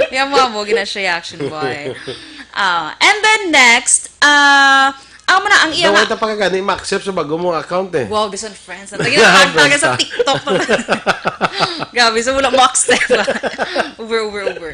Yan mo, mo, gina siya, Action Boy. Ah, and then next, ah, amo na ang iya Daw nga ito pagkagani, ma-accept sa bago mong account eh. Wow, bisan friends. Ang tagal ang tagal sa TikTok. Grabe, so wala mo-accept. Over, over, over.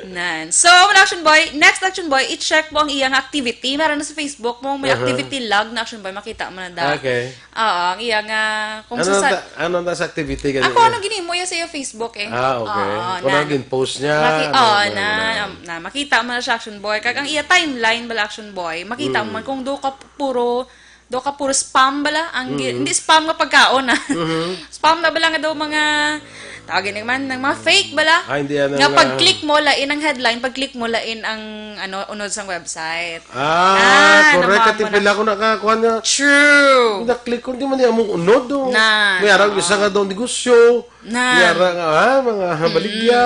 Nan. So, amo na, Action Boy. Next, Action Boy, i-check mo ang iya nga activity. Meron na sa Facebook mo, may Aha. activity log na, Action Boy. Makita mo na da. Okay. Oo, ang iya nga, kung Ano sa ta-, ano ta sa activity gani Ako, niya? ano, ginimo iya sa iya Facebook eh. Ah, okay. Oo, Kung na, ano gin-post niya, maki-, ano, oo, ano, na, ano. na, makita mo na siya, Action Boy. Kag ang iya timeline bala, Action Boy, makita mo Mm. man kung do ka puro, do ka puro spam bala. Ang gi-, Mm. hindi spam nga pagkaon, ah. Mhm. Spam na bala nga daw mga, tawagin naman, ng mga fake bala. Ah, hindi yan Nga ang, ah, pag-click mo, lain ang headline, pag-click mo, lain ang, ano, unod sang website. Ah, Ah, correct. nakuha Kati mo na. pila ko nakakuha nga. True. Na-click ko, di man niya among unod, oh. Na, May arang oo. isa nga daw negosyo. Na. May arang, ah, mga Mm. baligya.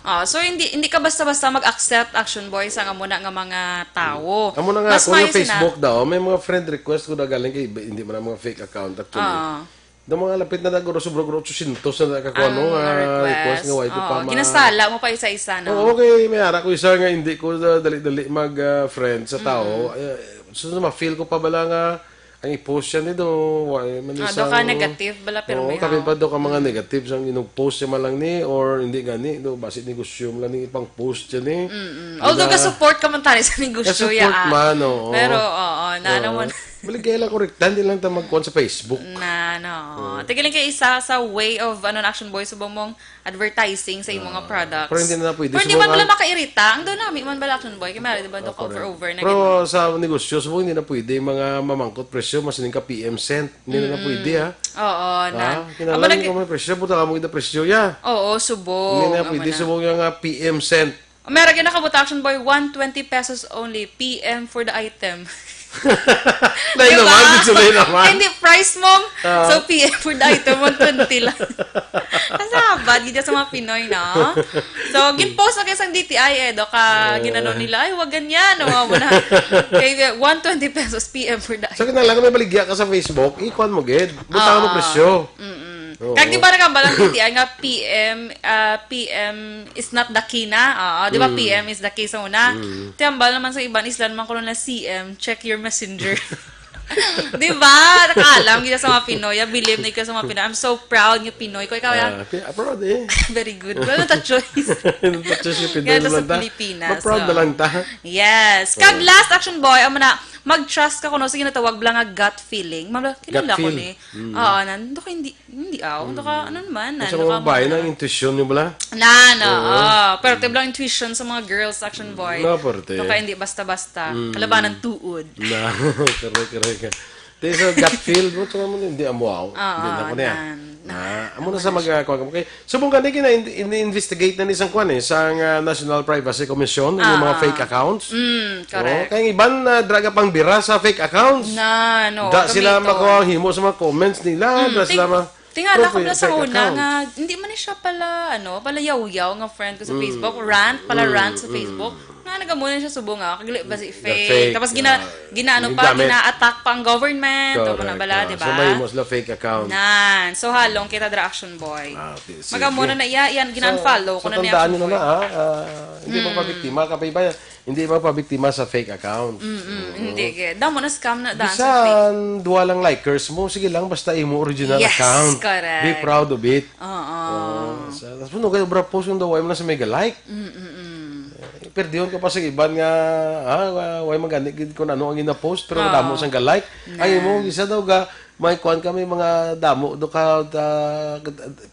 Ah, so hindi hindi ka basta-basta mag-accept, Action Boy, sa amo na nga mga tawo. Amo na nga, Mas ako nga maayo sina- Facebook daw, may mga friend request ko na galing kay, hindi man ang mga fake account, actually. Oo. Daw mga lapit na naguro, sobra guro, otso syentos na nakakuha, no, Ang nga request. request nga, why ko Oo, pa ma- ginasala mo pa isa-isa, no? Oo, okay, may ara ko isa nga hindi ko na dali-dali mag, ah, friend sa tao. Mm. Eh, so, ma-feel ko pa bala nga ang i-post siya ni do, why man Ah, isa do ka ang negative bala, pero Oo, may kami haw. pa do ka mga Mm. negative sang inug-post siya man lang ni, or hindi gani, do, basi negosyo man lang ni ipang-post siya ni. Mm-mm. Di Although ba? ga-support ka man tani sa negosyo, Ga-support ya, ah. man, oo. Pero, oo, na Oo. naman. Bali, kaya lang korektahan, di lang ta magkuhan sa Facebook. Na, no. Oo. Tigilan kay isa sa way of, ano, na Action Boy, subong mong advertising sa imong nga Ah, products. pero hindi na pwede. Pero hindi Subong man pala ang makairita. Ang daw nami man bala, Action Boy. Kaya mali, di ba, do Ah, ka over, correct. over na Pero ganun. sa negosyo, subong hindi na pwede. Mga mamangkot presyo, mas ning ka P M cent. Hindi na Mm-mm. pwede, ha? Oo, Ha? na. Kinahanglan Amo na mo gi- may presyo, buta ka mo kita presyo, ya. Oo, subong. Hindi na Amo pwede, na. subong yung nga P M cent. Meron gyud nakabuta, Action Boy, one twenty pesos only, P M for the item. Lain Di ba? naman, gusto lain naman. Hindi, price mo. Ah. So, P M for the item, one twenty lang. Kasabad, gid sa mga Pinoy, no? So, gin-post na kayo sa D T I eh, do ka, Ah. ginano nila, "Ay, wag ganyan," o mga muna. Kay, one twenty pesos, P M for the Sa item. kinahanglan, may baligya ka sa Facebook, ikuan mo, gid. Butang mo Ah. presyo. Mm-mm. Oo. Kag di ba nagambal ang D T I nga P M, ah, P M is not the key na? Oo, di ba Mm. P M is the key sa una? Mm. Tiambal naman sa iban, islan man kuno na C M, check your messenger. Di ba? Nakaalam kita sa mga Pinoy. I believe na ikaw sa mga Pinoy. I'm so proud nga Pinoy ko. Ikaw, ya? Ah, pi-, proud eh. Very good. Wala ta choice. Wala ta choice yung Pinoy Ganito sa naman ta. Pilipinas, Ma-proud na oo. lang ta. Yes. Kag Oo. last, Action Boy, amo na, mag-trust ka kuno sa ginatawag bala nga gut feeling. Mabla, Gut kinala ko feel. ni. Mm. Oo, nan-, do ka hindi, hindi aw. Do ka, Mm. ano naman, Sa nan-, mga do ka babae, mga na ang intuition niyo bala? Na, no, Oo. oo. Pero tiblang intuition sa mga girls, Action Boy. No, perte. Do ka hindi basta-basta. Mm. Kalabanan tuod. Na, correct, correct. Di sa gut feel mo, tsaka mo, hindi amo aw. Oo, Hindi na ko niya. nan-, Ah, amo na sa mag, ah, kuwan ka mo. Kay, subong gani, gina-, in-, in-, investigate na ni sang kuwan eh, sang, ah, National Privacy Commission, yung mga Ah. fake accounts. Mm, correct. Oh, kay ang iban, ah, draga pang bira sa fake accounts. Na, no, Da sila gamiton. makuha ang himo sa mga comments nila, Mm, da sila ting-, ma-, tingala ko profile pala sa fake una account. nga, hindi man ni siya pala, ano, pala yaw-yaw nga friend ko sa Mm. Facebook. Rant, pala Mm, rant sa mm. Facebook. Nga, nagamunan siya subong, ah, kagli ba si The fake? fake, Tapos gina-, ah, ginaano pa, ginagamit. gina-attack pa ang government. Tama na Correct, bala, ah. di So, ba? mahimo sila fake account. Nan. So, halong kita dra, Action Boy. Ah, okay. Sige. Magamunan na iya, yan, So, gina-unfollow ko so, na ni tandaan Action nyo na Boy. na, ah, ah, hindi Mm. magpabiktima, kapay ba? Hindi magpabiktima sa fake account. Mm-mm, Oo. hindi, kaya damo na scam na daan sa fake. Bisan duha lang likers mo, sige lang, basta imo original Yes, account. correct. Be proud of it. Oo. Oo. Sa, tapos, no, kaya obra post yung daw, why mo na sa mega like? Mm-mm-mm. Eh, perdihon ka pa sa iban nga, ha, wa-, way magani gid kung ano ang gina-post, pero Oo. damo sang ga-like. Ang Na. imo, isa daw ga, may kuwan kami mga damo, do ka, da-,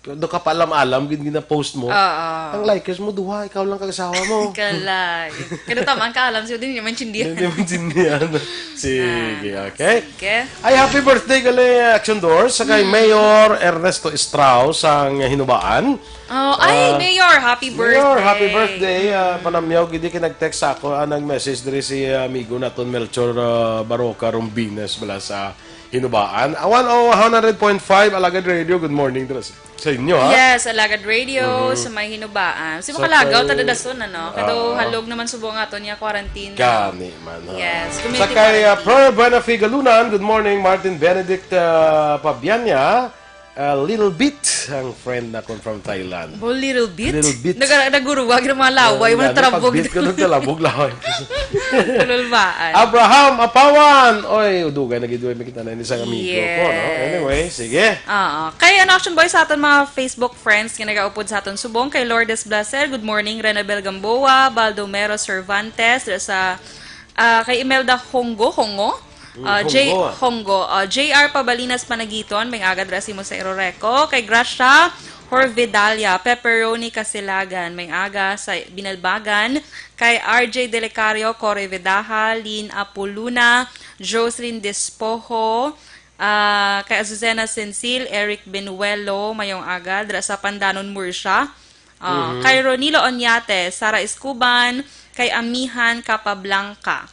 do ka paalam-alam gid gina-post mo. Oo. Ang likers mo, duha, ikaw lang kag asawa mo. Kalay. Kada taman ka alam, so di niya maintindihan. Hindi maintindihan. Sige, Na. okay. Sige. Ay, happy birthday gali, Action Doors, sa kay Mm. Mayor Ernesto Estrao sang Hinubaan. Oh, ay, Ah, Mayor, happy Mayor, happy birthday. birthday. Ah, panamyaw gid kay nag-text sa ako, ah, nag-message diri si, ah, amigo naton Melchor, ah, Baroca Rombines bala sa Hinubaan. Ah, one oh, one hundred point five Alagad Radio. Good morning dira sa, sa inyo, ha? Yes, Alagad Radio, Mhm. sa may Hinubaan. Si Sa Makalagaw, kay, tadadason, ano? Kado ah, halog naman subo nga aton niya quarantine. Gani man, ha? Yes, Sa community kay, ah, quarantine. Per Buena Figalunan, good morning, Martin Benedict, ah, Pabianya. A little bit ang friend na kon from Thailand. Bo, little bit? Little bit. Naga-, naguruwag ng mga laway, Ah, mga nga, tarabog. Pag-beat ko ng talabog, laway. Tululbaan. Abraham Apawan! Oy, udugay na gid, may kita na ini sa amigo ko, no? Yes. Anyway, sige. Oo. Kay ano, Action Boy, sa aton mga Facebook friends nga nagaupod sa aton subong, kay Lourdes Blaser, good morning, Renabel Gamboa, Baldomero Cervantes, sa, ah, kay Imelda Hongo, Hongo, Mm, ah, J-, Hongo, ah. Hongo, ah, J R Pabalinas Panagiton, may aga dira sa imo sa Iroreco, kay Gracia Horvidalia, Pepperoni Kasilagan, may aga sa Binalbagan, kay R J Delecario, Cory Vedaja, Lynn Apoluna, Jocelyn Despojo, ah, kay Azucena Sensil, Eric Benuelo, mayong aga, dira sa Pandanon, Murcia. Ah, Mhm. kay Ronilo Oñate, Sara Escoban, kay Amihan Capablanca,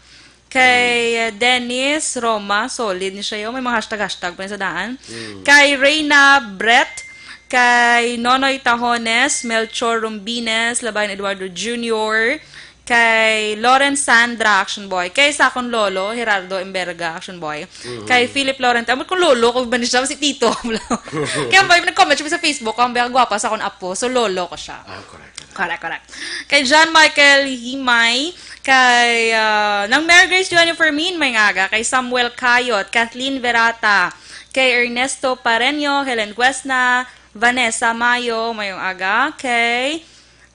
kay, Mm. uh, Dennis Roma, solid ni siya, yo. May mga hashtag-hashtag pa ni sa daan. Mm. Kay Reyna Brett, kay Nonoy Tahones, Melchor Rumbines, Labayan Eduardo Junior, kay Lawrence Sandra, Action Boy. Kay sa akong lolo, Gerardo Emberga, Action Boy. Mhm. Kay Philip Laurent, amot kong lolo ko ba ni siya, si Tito. Kaya ba, nag-comment siya sa Facebook, ang biyang gwapa sa akong apo. So, lolo ko siya. Ah, correct. Correct, correct. Kay John Michael Himay, kay, ah, nang Mary Grace Joanne Fermin, may aga. Kay Samuel Cayot, Kathleen Verata, kay Ernesto Pareño, Helen Guesna, Vanessa Mayo, mayong aga. Kay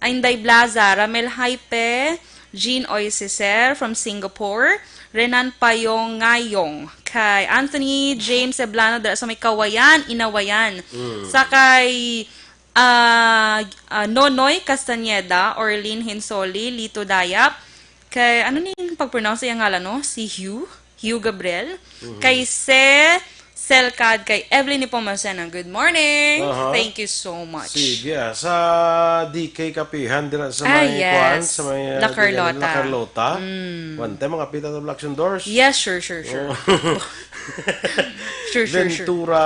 Inday Blaza, Ramel Haipe, Jean Oisiser from Singapore, Renan Payong Ngayong, kay Anthony James Eblano dira sa may Kawayan, Inawayan. Mm. Sa kay, ah, ah, Nonoy Castañeda, Orlin Hinsoli, Lito Dayap, kay, ano ning pag-pronounce sa iyang ngalan, no? Si Hugh? Hugh Gabriel, Mhm. kay Se Selcad, kay Evelyn Nepomuceno. Good morning. Aha. Thank you so much. Sige, ah, sa D K Kapihan, dira sa Ah, may yes. kuan, sa may, ah, La Carlota. La Carlota. Mm. One time, mga pita sa Black Doors. Yes, sure, sure, sure. Oh. Sure, sure, sure. Ventura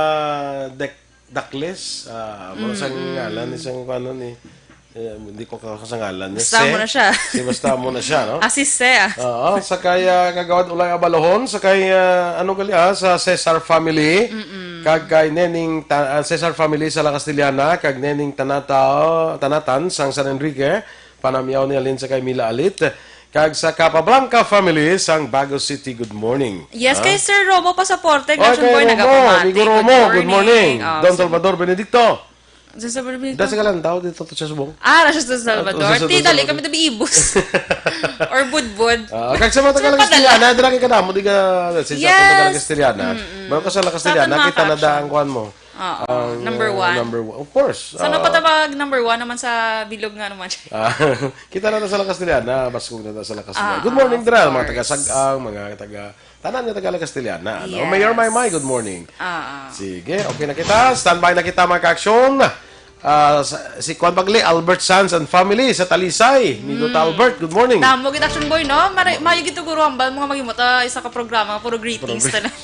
Dec-, Dakles, ah, mura sang Mm, mm. ngalan, isang kuan ni, eh, hindi ko kasangalan. Basta Si, mo na siya. si basta mo na siya, no? Ah, si Se, ah. Oo, sa kay, ah, Kagawad Ulay Abalohon, sa kay, ah, ano gali, ah, sa Cesar family, Mm-mm. kag kay Neneng Ta-, ah, Cesar family sa La Castellana, kag Neneng Tanata-, Tanatan sang San Enrique, panamyaw ni Alin sa kay Mila Alit, kag sa Capablanca family sang Bago City, good morning. Yes, Ha? kay Sir Romo Pasaporte, Oy, Action kay Boy, Romo, nagapamati. Amigo Good Romo, good morning. morning. Ah, Don sige. Salvador Benedicto. Sa Salvador Benedicto? Dasa ka lang tao dito to sa Subong. Ah, Rasha sa Salvador. Ah, sa Ti, dali Salvador. kami tabi ibos. Or budbud. Ah, kag sa mga Sa taga Padala. Castellana, dira kay kadamo, di ka, sa Yes. taga Castellana. Mm-mm. Meron ka sa La Sa Castellana, aton mga kita na ka-action. daan, kuan mo. Oo, ang, number uh, one. Number one. Of course. Sa uh, napatawag number one naman sa bilog nga naman siya. Ah, kita na ta sa La Castellana, baskog na ta sa La Castellana. Ah, good morning, of dira, mga course. Taga Sag-ang, mga taga, tanan nga taga La Castellana. No? Yes. Mayor Maymay, good morning. Ah, ah. Sige, okay na kita. Standby na kita, mga ka-aksyon. Ah, sa- si Kwan Bagli, Albert Sanz and family sa Talisay. Niluta Albert, good morning. Damo gid, Action Boy, no? Mara- Mayo gid to, guro, hambal mo nga maghimo ta isa ka programa, puro greetings Puro tanan.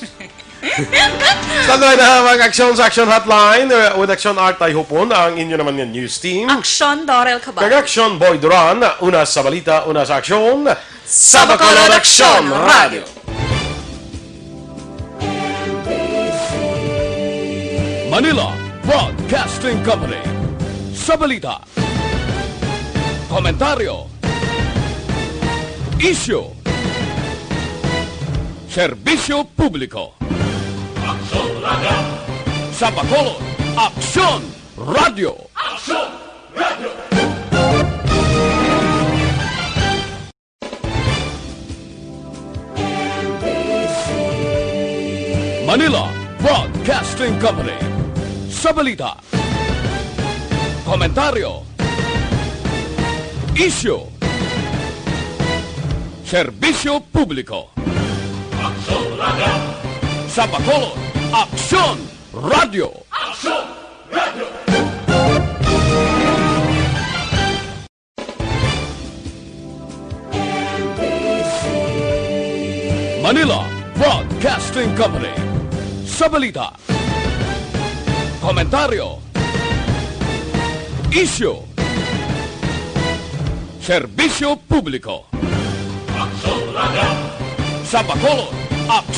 Standby na, mga ka-aksyon, sa Action Hotline, uh, with Action Art Tay Hupon, ang inyo naman nga news team. Action Dorel Cabal. Kag Action Boy Duran, una sa balita, una sa aksyon, sa Bacolod Action Radio. Manila Broadcasting Company. Sa balita, komentaryo, isyu, serbisyo publiko. Aksyon Radio. Sa Bacolod, Aksyon Radio. Aksyon Radio. Manila Broadcasting Company. Sa balita, komentaryo, isyu, serbisyo publiko. Aksyon Radio. Sa Bacolod, Aksyon Radio. Aksyon Radio. Manila Broadcasting Company. Sa balita, komentaryo, isyu, serbisyo publiko. Aksyon Radio. Sa Bacolod, Aksyon